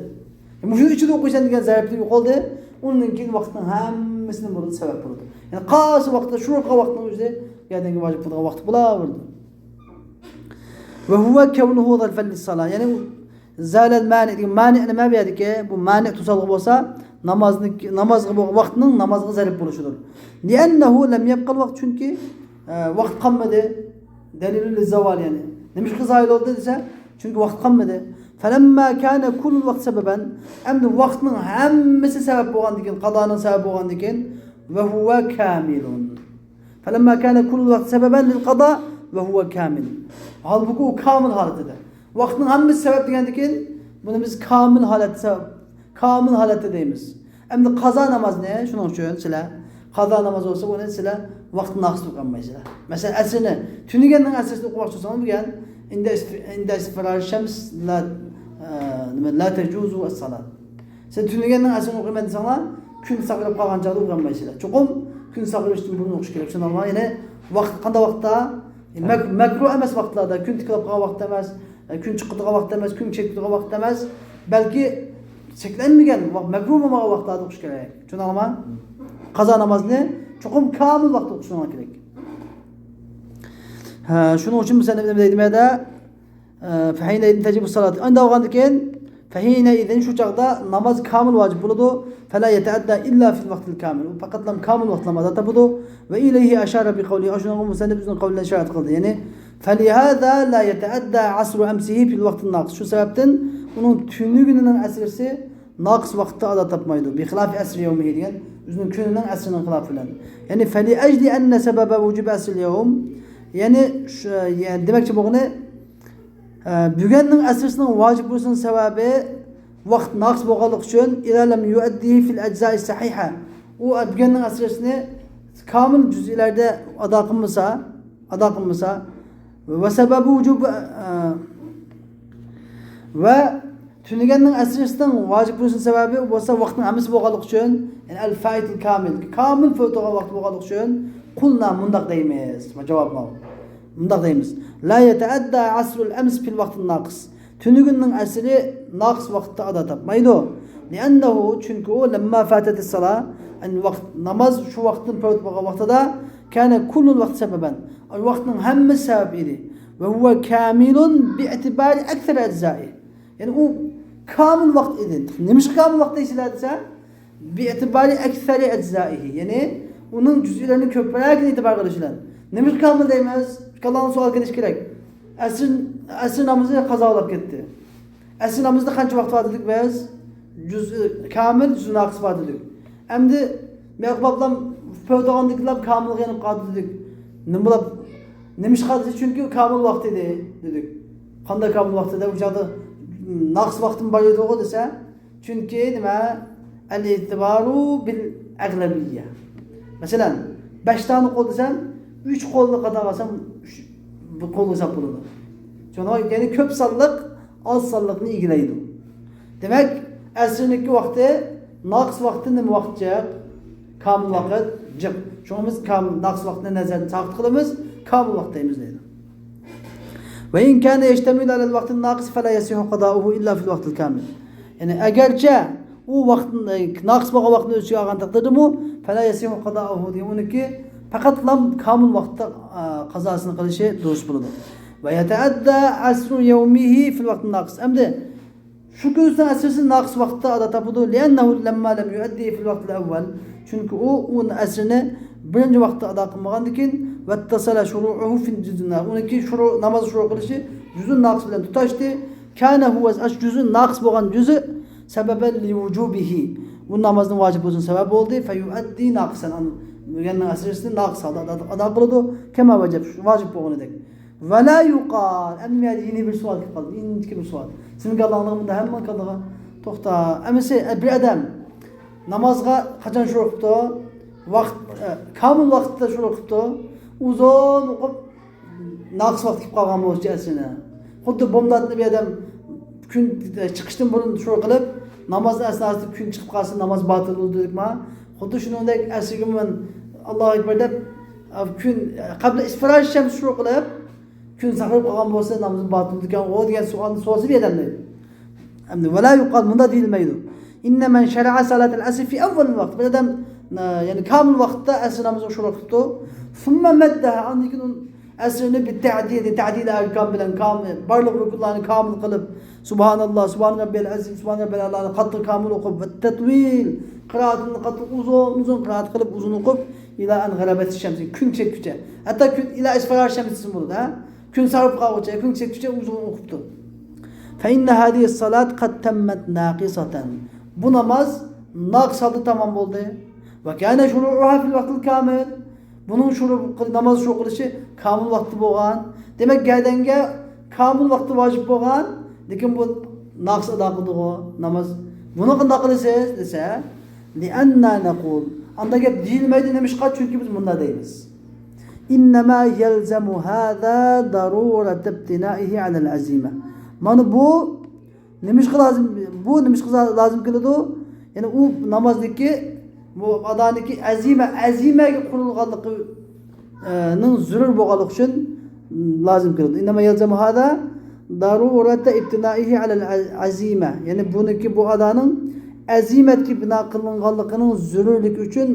مۇشۇنىڭ ئىچىدە ئوقۇيسەن دېگەن زەرپلىك يوقالدى. ئۇنىڭدىن كېيىن ۋاقىتنىڭ ھەممىسىنى بۇنىڭ سەۋەب بولىدۇ. يەنى قالسا ۋاقىتتا، شۇ ۋاقىتنىڭ ئۆزى يەردىن ۋاجىپ بولىدىغان ۋاقىت بولاۋېرىدۇ. ۋە ھۇۋە كەۋنۇھۇ زەرفەن لىسسالا. يەنى زالەل مانىئ دېگەن مانىئ نېمە بۇ يەردىكى؟ بۇ مانىئ توسالغۇ بولسا، نامازنى، نامازغا بولغان ۋاقىتنىڭ نامازغا زەرپ بولۇشىدۇر. لىئەننەھۇ لەم يەبقەل ۋاقىت، چۈنكى، ئە، ۋاقىت قالمىدى. دەلىلۇل لىززاۋال، يەنى. نېمىشقا زايىل بولدى دېسە، چۈنكى ۋاقىت قالمىدى. فەلەمما كانە كۇللۇل ۋاقتى سەبەبەن، ئەمدى ۋاقىتنىڭ ھەممىسى سەۋەب بولغاندىن كېيىن، قازانىڭ سەۋەب بولغاندىن كېيىن، ۋە ھۇۋە كامىلۇن. فەلەمما كانە كۇللۇل ۋاقتى سەبەبەن لىل قازا ۋە ھۇۋە كامىل. ھالبۇكى ئۇ كامىل ھالىتىدە. ۋاقىتنىڭ ھەممىسى سەۋەب دېگەندىن كېيىن، بۇنى بىز كامىل ھالەتتە سەۋەب، كامىل ھالەتتە دەيمىز. ئەمدى قازا نامازنى، شۇنىڭ ئۈچۈن سىلەر، قازا ناماز بولسا، بۇنى سىلەر ۋاقىت ناقىس ئوقۇيالمايسىلەر. مەسىلەن، ئەسىرنى، تۈنۈگۈننىڭ ئەسىرسىنى ئوقۇماقچى بولسىڭىز، بۈگۈن ئىندە ئىس-، ئىندە ئىسفىرار شەمس لا، ئە، نېمە، لا تەجۇزۇ ئەسسالات. سىز تۈنۈگۈننىڭ ئەسىرىنى ئوقۇيمەن دېسەڭلار، كۈن ساقىراپ قالغان چاغدا ئوقۇيالمايسىلەر. چوقۇم كۈن ساقىرىشتىن بۇرۇن ئوقۇش كېرەك. شۇنداقمۇ؟ يەنى ۋاقىت قانداق ۋاقىتتا؟ مەك-، مەكرۇھ ئەمەس ۋاقىتلاردا، كۈن تىكىلىپ قالغان ۋاقىت ئەمەس، ئە، كۈن چىقىدىغان ۋاقىت ئەمەس، كۈن چېكىدىغان ۋاقىت ئەمەس، بەلكى چەكلەنمىگەن ۋاق-، مەكرۇھ بولمىغان ۋاقىتلاردا ئوقۇش كېرەك. چۈشىنىڭلارمۇ؟ قازا نامازنى چوقۇم كامىل ۋاقىتتا ئوقۇشۇڭلار كېرەك. ھە، شۇنىڭ ئۈچۈن مۇسەننىپ نېمە دەيدۇ بۇ يەردە؟ ئە، فەھىنەئىزىن تەجىبۇس سالات. ئانداق بولغاندىن كېيىن، فەھىنەئىزىن شۇ چاغدا ناماز كامىل ۋاجىپ بولىدۇ. فلا يتأدى إلا في الوقت الكامل. ئۇ پەقەتلا كامىل ۋاقىتلاردا ئادا تاپىدۇ. وإليه أشار بقوله. ئاشۇنىڭغا مۇسەننىپ ئۆزىنىڭ قەۋلى بىلەن ئىشارەت قىلدى. يەنى، فلهذا لا يتأدى عصر أمسه في الوقت الناقص. شۇ سەۋەبتىن ئۇنىڭ تۈنۈگۈنىنىڭ ئەسىرسى ناقىس ۋاقىتتا ئادا تاپمايدۇ. بخلاف عصر يومه دېگەن ئۆزىنىڭ كۈنىنىڭ ئەسرىنىڭ خىلاپى بىلەن. يەنى، فلأجل أن سبب وجوب عصر اليوم. يەنى، شۇ، يەنى دېمەكچى بولغىنى، ئە، بۈگۈننىڭ ئەسرىسىنىڭ ۋاجىپ بولۇشىنىڭ سەۋەبى ۋاقىت ناقىس بولغانلىقى ئۈچۈن، إذا لم يؤديه في الأجزاء الصحيحة. ئۇ بۈگۈننىڭ ئەسرىسىنى كامىل جۈزئىلەردە ئادا قىلمىسا، ئادا قىلمىسا، وسبب وجوب، ئە، ۋە تۈنۈگۈننىڭ ئەسرىسىنىڭ ۋاجىپ بولۇشىنىڭ سەۋەبى بولسا ۋاقىتنىڭ ھەممىسى بولغانلىقى ئۈچۈن، يەنى الفائت الكامل، كامىل فوت بولغان ۋاقىت بولغانلىقى ئۈچۈن، قلنا، مۇنداق دەيمىز. جاۋاب ماۋۇ. مۇنداق دەيمىز. لا يتأدى عصر الأمس في الوقت الناقص. تۈنۈگۈننىڭ ئەسرى ناقىس ۋاقىتتا ئادا تاپمايدۇ. لأنه، چۈنكى ئۇ، لما فاتت الصلاة، يەنى ۋاقىت، ناماز شۇ ۋاقىتتىن پەۋت بولغان ۋاقتىدا، كان كل الوقت سببا، ۋاقىتنىڭ ھەممىسى سەۋەب ئىدى. وهو كامل باعتبار أكثر أجزائه. يەنى ئۇ كامىل ۋاقىت ئىدى. نېمىشقا كامىل ۋاقىت دەيسىلەر دېسە، باعتبار أكثر أجزائه، يەنى ئۇنىڭ جۈزئىلىرىنى كۆپرەكىنى ئېتىبار قىلىش بىلەن. نېمىشقا كامىل دەيمىز؟ كاللاڭدا سوئال كېلىشى كېرەك. ئەسىر، ئەسىر نامىزى قازا بولۇپ كەتتى. ئەسىر نامىزىدا قانچە ۋاقىت بار دېدۇق بىز؟ جۈزئى كامىل، جۈزئى ناقىس بار دېدۇق. ئەمدى مەغرىب ئابلام پەۋت بولغاندىكىنلا كامىلغا يېنىپ قالدى دېدۇق. نېمە بولۇپ؟ نېمىشقا دېسە، چۈنكى كامىل ۋاقىت ئىدى دېدۇق. قانداق كامىل ۋاقىت ئىدى؟ ئۇ چاغدا ناقىس ۋاقتىمۇ بار ئىدىغۇ دېسە، چۈنكى نېمە؟ الاعتبار بالأغلبية. مەسىلەن، بەش دانە قول دېسەم، ئۈچ قولنى قاتارغا ئالسام، ئۈچ، بىر قول ھېساب بولىدۇ. شۇڭا يەنى كۆپ سانلىق ئاز سانلىقنى ئىگىلەيدۇ. دېمەك، ئەسىرنىڭكى ۋاقتى ناقىس ۋاقىتتىن نېمە ۋاقىت جىق؟ كامىل ۋاقىت جىق. شۇڭا بىز كامىل، ناقىس ۋاقىتنى نەزەردىن ساقىت قىلىمىز، كامىل ۋاقىت دەيمىز دەيدۇ. وإن كان يشتمل على الوقت الناقص فلا يصح قضاؤه إلا في الوقت الكامل. يەنى ئەگەرچە ئۇ ۋاقىت، ناقىس بولغان ۋاقىتنى ئۆز ئىچىگە ئالغان تەقدىردىمۇ، فلا يصح قضاؤه دېگەن ئۇنىڭكى پەقەتلا كامىل ۋاقىتتا، ئا، قازاسىنى قىلىشى دۇرۇس بولىدۇ. ويتأدى عصر يومه في الوقت الناقص. ئەمدى شۇ كۈنىنىڭ ئەسرىسى ناقىس ۋاقىتتا ئادا تاپىدۇ. لأنه لما لم يؤديه في الوقت الأول. چۈنكى ئۇ، ئۇ ئەسرىنى بىرىنچى ۋاقىتتا ئادا قىلمىغاندىكىن، واتصل شروعه في الجزء الناقص. ئۇنىڭكى شۇرۇ-، ناماز شۇرۇ قىلىشى جۈزئى ناقىس بىلەن تۇتاشتى. كان هو، ئاشۇ جۈزئى ناقىس بولغان جۈزئى سببا لوجوبه. بۇ نامازنىڭ ۋاجىپ بولۇشىنىڭ سەۋەبى بولدى. فيؤدي ناقصا. ئەنە، بۈگۈننىڭ ئەسرىسىنى ناقىس ھالدا ئادا، ئادا قىلىدۇ. كما وجب، ۋاجىپ بولغىنىدەك. ولا يقال. ئەمدى مەن يەنە بىر سوئال كېلىپ قالدى. ئىنچىكە بىر سوئال. سېنىڭ كاللاڭدا مۇنداق ھەممە كاللىغا. توختا. ئەمىسە، ئە، بىر ئادەم نامازغا قاچان شۇرۇ قىپتۇ؟ ۋاقىت، ئە، كامىل ۋاقىتتا شۇرۇ قىپتۇ. ئۇزۇن ئوقۇپ، ناقىس ۋاقىت كېلىپ قالغان بولۇشىچە ئەسلىنى. خۇددى بومداتنى بىر ئادەم كۈن، ئە، چىقىشتىن بۇرۇن شۇرۇ قىلىپ، نامازنىڭ ئەسناسىدا كۈن چىقىپ قالسا، ناماز باتىل بولىدۇ دېدۇقما؟ خۇددى شۇنىڭدەك ئەسلىگە مەن ئاللاھۇ ئەكبەر دەپ، ئە، كۈن، ئە، قەبلە ئىسفىرار شەمس شۇرۇ قىلىپ، كۈن ساقىرىپ قالغان بولسا، نامىزى باتىل بولىدىكەنغۇ دېگەن سوئالنى سورىسا بىر ئادەم دەيدۇ. ئەمدى، ولا يقال، مۇنداق دېيىلمەيدۇ. إن من شرع صلاة العصر في أول الوقت. بىر ئادەم، ئە، يەنى كامىل ۋاقىتتا ئەسىر نامىزىغا شۇرۇ قىپتۇ. ثم مدها، ئاندىن كېيىن ئۇ ئەسىرنى بىتەدىل، تەدىل ئەركان بىلەن كامىل، بارلىق رۇكۇنلارنى كامىل قىلىپ، سۇبھاناللا، سۇبھان رەببىيەل ئەزىم، سۇبھان رەببىيەل ئەلانى قاتتىق كامىل ئوقۇپ، ۋە تەتۋىل، قىرائەتىنى قاتتىق ئۇزۇن، ئۇزۇن قىرائەت قىلىپ، ئۇزۇن ئوقۇپ، إلى أن غربت الشمس، كۈن چىققۇچە. ھەتتا كۈن، إلى إسفرار الشمس دېسىمۇ بولىدۇ، ھە؟ كۈن ساقىراپ قالغۇچە، كۈن چىققۇچە ئۇزۇن ئوقۇپتۇ. فإن هذه الصلاة قد تمت ناقصة. بۇ ناماز ناقىس ھالدا تامام بولدى. وكان شروعها في الوقت الكامل. بۇنىڭ شۇرۇ-، ناماز شۇرۇ قىلىشى كامىل ۋاقتى بولغان. دېمەك، گەردەنگە كامىل ۋاقتى ۋاجىپ بولغان، لېكىن بۇ ناقىس ئادا قىلدىغۇ ناماز. بۇنى قانداق قىلىسىز دېسە، لأننا نقول. ئاندا گەپ دېيىلمەيدۇ، نېمىشقا؟ چۈنكى بىز مۇنداق دەيمىز. إنما يلزم هذا ضرورة ابتنائه على العزيمة. مانا بۇ نېمىشقا لازىم، بۇ نېمىشقا لازىم كېلىدۇ؟ يەنى ئۇ نامازنىڭكى، بۇ ئادانىڭكى ئەزىمە، ئەزىمەگە قۇرۇلغانلىقى، ئە، نىڭ زۆرۈر بولغانلىقى ئۈچۈن لازىم كېلىدۇ. إنما يلزم هذا ضرورة ابتنائه على العزيمة. يەنى بۇنىڭكى، بۇ ئادانىڭ ئەزىمەتكە بىنا قىلىنغانلىقىنىڭ زۆرۈرلۈكى ئۈچۈن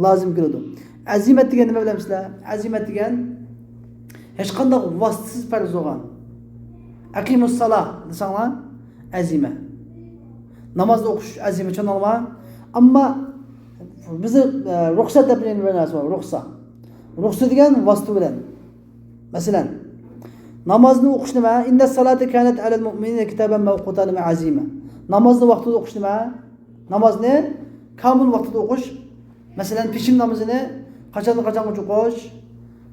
لازىم كېلىدۇ. ئەزىمەت دېگەن نېمە بىلەمسىلەر؟ ئەزىمەت دېگەن ھېچقانداق ۋاسىتىسىز پەرز بولغان. ئەقىمۇسسالا دېسەڭلار، ئەزىمە. نامازنى ئوقۇش ئەزىمە، چۈشەندىڭلارمۇ؟ ئەمما بىزنى، ئە، رۇخسەت دەپ بىر نەرسە بار، رۇخسا. رۇخسا دېگەن ۋاسىتە بىلەن. مەسىلەن، نامازنى ئوقۇش نېمە؟ إن الصلاة كانت على المؤمنين كتابا موقوتا، نېمە، عزيمة. نامازنى ۋاقتىدا ئوقۇش نېمە؟ نامازنى كامىل ۋاقتىدا ئوقۇش. مەسىلەن، پېشىن نامىزىنى قاچاندىن قاچانغىچە ئوقۇش؟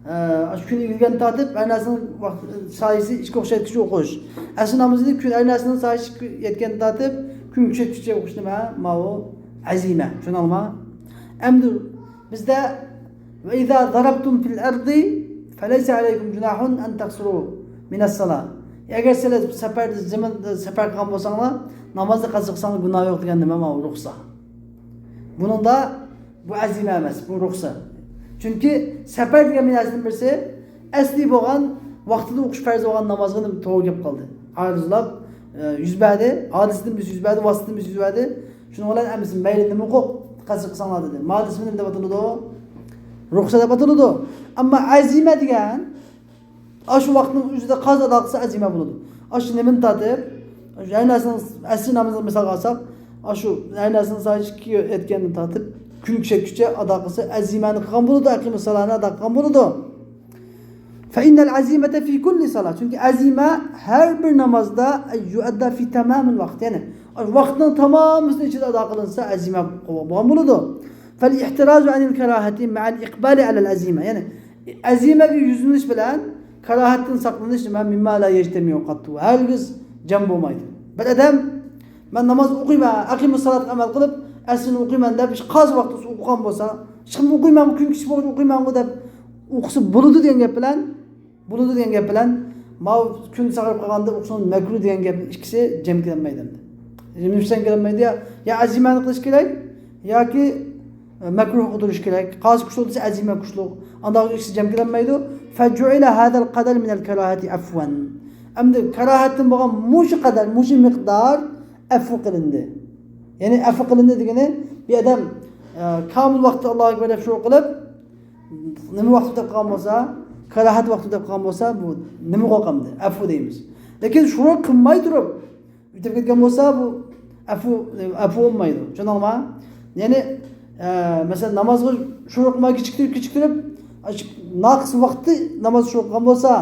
ئە، ئاشۇ كۈن ئېگىلگەندىن تارتىپ ھەر نەرسىنىڭ ۋاقتى، سايىسى ئىشقا ئوخشايدىكىنىچە ئوقۇش. ئەسىر نامىزىنى كۈن، ھەر نەرسىنىڭ سايىسى يەتكەندىن تارتىپ كۈن چۈشكەنچە ئوقۇش نېمە؟ ماۋۇ ئەزىمە. چۈشەندىڭلارمۇ؟ ئەمدى بىزدە، وإذا ضربتم في الأرض فليس عليكم جناح أن تقصروا من الصلاة. ئەگەر سىلەر سەپەردە، زېمىندا سەپەر قىلغان بولساڭلار، نامازنى قازا قىلساڭلار گۇناھ يوق دېگەن نېمە؟ ماۋۇ رۇخسا. بۇنىڭدا بۇ ئەزىمە ئەمەس، بۇ رۇخسا. چۈنكى سەپەر دېگەن نەرسىدىن بىرسى، ئەسلى بولغان، ۋاقتىدا ئوقۇش پەرز بولغان نامازغا نېمە توغرا كېلىپ قالدى. ئارىزلاپ، ئە، يۈز بەردى، ھادىسىدىن بىرسى يۈز بەردى، ۋاسىتىدىن بىرسى يۈز بەردى. شۇنىڭ بىلەن ئەمىسە مەيلى نېمە ھوقۇق قازا قىلساڭلار دېدى. مانا ئىسمى نېمە دەپ ئاتىلىدۇ؟ رۇخسا دەپ ئاتىلىدۇ. ئەمما ئەزىمە دېگەن، ئاشۇ ۋاقىتنىڭ ئۆزىدە قازا ئادا قىلسا ئەزىمە بولىدۇ. ئاشۇ نېمىنى تارتىپ، ھەر نەرسىنىڭ ئەسىر نامىزىنى مىسالغا ئالساق، ئاشۇ ھەر نەرسىنىڭ سائىتى ئىككى يەتكەندىن تارتىپ، كۈن چۈشكىچە ئادا قىلسا ئەزىمەنى قىلغان بولىدۇ، ئەقىمۇس سالانى ئادا قىلغان بولىدۇ. فإن العزيمة في كل صلاة. چۈنكى ئەزىمە ھەر بىر نامازدا يؤدى في تمام الوقت. يەنى ۋاقىتنىڭ تامامىسىنىڭ ئىچىدە ئادا قىلىنسا ئەزىمە بولغان بولىدۇ. فالاحتراز عن الكراهة مع الإقبال على العزيمة. يەنى ئەزىمەگە يۈزلىنىش بىلەن كاراھەتتىن ساقلىنىش نېمە؟ مما لا يجتمع قط. ھەرگىز جەم بولمايدۇ. بىر ئادەم، مەن ناماز ئوقۇيمەن، ئەقىمۇس سالاتقا ئەمەل قىلىپ، ئەسىرنى ئوقۇيمەن دەپ، ھېچ قايسى ۋاقىتتا ئوقۇغان بولسا، ھېچقىمنى ئوقۇيمەنغۇ، كۈن كېچە بولغۇچە ئوقۇيمەنغۇ دەپ ئوقۇسا بولىدۇ دېگەن گەپ بىلەن، بولىدۇ دېگەن گەپ بىلەن، ماۋۇ كۈن ساغىيىپ قالغاندا ئوقۇسىڭىز مەكرۇھ دېگەن گەپنىڭ ئىككىسى جەم كېلەلمەيدۇ ئەمدى. نېمە ئۈچۈن كېلەلمەيدۇ؟ يا، يا ئەزىمەنى قىلىش كېرەك، ياكى، ئە، مەكرۇھ قىلدۇرۇش كېرەك. قايسى كۈچلۈك دېسە ئەزىمە كۈچلۈك. ئانداق ئىككىسى جەم كېلەلمەيدۇ. فجعل هذا القدر من الكراهة عفوا. ئەمدى كاراھەتتىن بولغان مۇشۇ قەدەر، مۇشۇ مىقدار ئەفۇ قىلىندى. يەنى ئەفۇ قىلىندى دېگىنى، بىر ئادەم، ئە، كامىل ۋاقىتتا ئاللاھۇ ئەكبەر دەپ شۇ قىلىپ، نېمە ۋاقىت دەپ قالغان بولسا، كاراھەت ۋاقتى دەپ قالغان بولسا، بۇ نېمە قوقامدى؟ ئەفۇ دەيمىز. لېكىن شۇنى قىلماي تۇرۇپ، ئۆتۈپ كەتكەن بولسا، بۇ ئەفۇ، ئەفۇ بولمايدۇ. چۈشەندىڭلارمۇ؟ يەنى، ئە، مەسىلەن، نامازغا شۇرۇ قىلماي كېچىكتۈرۈپ، كېچىكتۈرۈپ، ئاشۇ ناقىس ۋاقىتتا ناماز شۇرۇ قىلغان بولسا،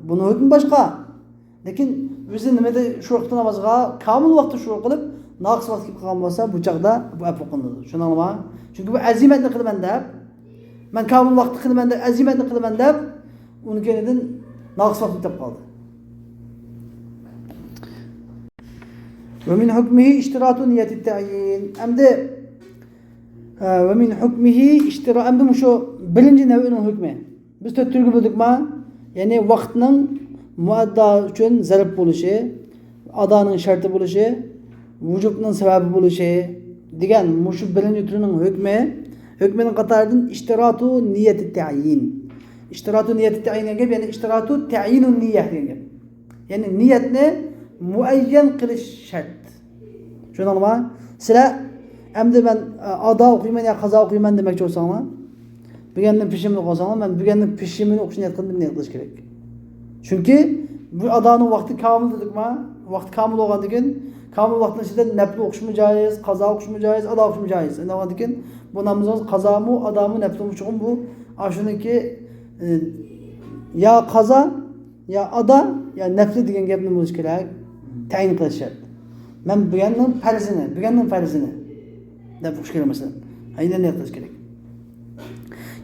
بۇنىڭ ھۆكمى باشقا. لېكىن ئۆزى نېمىدە شۇرۇ قىلىپ نامازغا كامىل ۋاقىتتا شۇرۇ قىلىپ، ناقىس ۋاقىت كېلىپ قالغان بولسا، بۇ چاغدا بۇ ئەپۇ قىلىنىدۇ. چۈشەندىڭلارمۇ؟ چۈنكى بۇ ئەزىمەتنى قىلىمەن دەپ، مەن كامىل ۋاقىتتا قىلىمەن دەپ، ئەزىمەتنى قىلىمەن دەپ، ئۇنىڭ كەينىدىن ناقىس ۋاقىت ئۆتۈپ قالدى. ومن حكمه اشتراط نية التعيين. ئەمدى، ئە، ومن حكمه اشتراط، ئەمدى مۇشۇ بىرىنچى نەۋئىنىڭ ھۆكمى. بىز تۆت تۈرگە بۆلدۇقما؟ يەنى ۋاقىتنىڭ مۇئەددا ئۈچۈن زەرب بولۇشى، ئادانىڭ شەرتى بولۇشى، ۋۇجۇبنىڭ سەۋەبى بولۇشى دېگەن مۇشۇ بىرىنچى تۈرنىڭ ھۆكمى، ھۆكمىنىڭ قاتارىدىن اشتراط نية التعيين. اشتراط نية التعيين دېگەن گەپ، يەنى اشتراط تعيين النية دېگەن گەپ. يەنى نىيەتنى مۇئەييەن قىلىش شەرت. چۈشەندىڭلارمۇ؟ سىلەر ئەمدى مەن، ئە، ئادا ئوقۇيمەن يا قازا ئوقۇيمەن دېمەكچى بولساڭلار، بۈگۈندىن پېشىنلىق بولساڭلار، مەن بۈگۈندىن پېشىنلىق ئوقۇشنى نىيەت قىلدىم دېيىش كېرەك. چۈنكى بۇ ئادانىڭ ۋاقتى كامىل دېدۇقما، ۋاقتى كامىل بولغاندىن كېيىن، كامىل ۋاقىتنىڭ ئىچىدە نەپلى ئوقۇشمۇ جايىز، قازا ئوقۇشمۇ جايىز، ئادا ئوقۇشمۇ جايىز. ئەندى بولغاندىن كېيىن بۇ نامىزىڭىز قازامۇ، ئادامۇ، نەپلىمۇ چوقۇم بۇ، ئاشۇنىڭكى، ئە، يا قازا، يا ئادا، يا نەپلى دېگەن گەپنى بولۇش كېرەك. تەيىن قىلىش شەرت. مەن بۈگۈننىڭ پەرزىنى، بۈگۈننىڭ پەرزىنى دەپ ئوقۇش كېرەك مەسىلەن. ئەينەن نىيەت قىلىش كېرەك.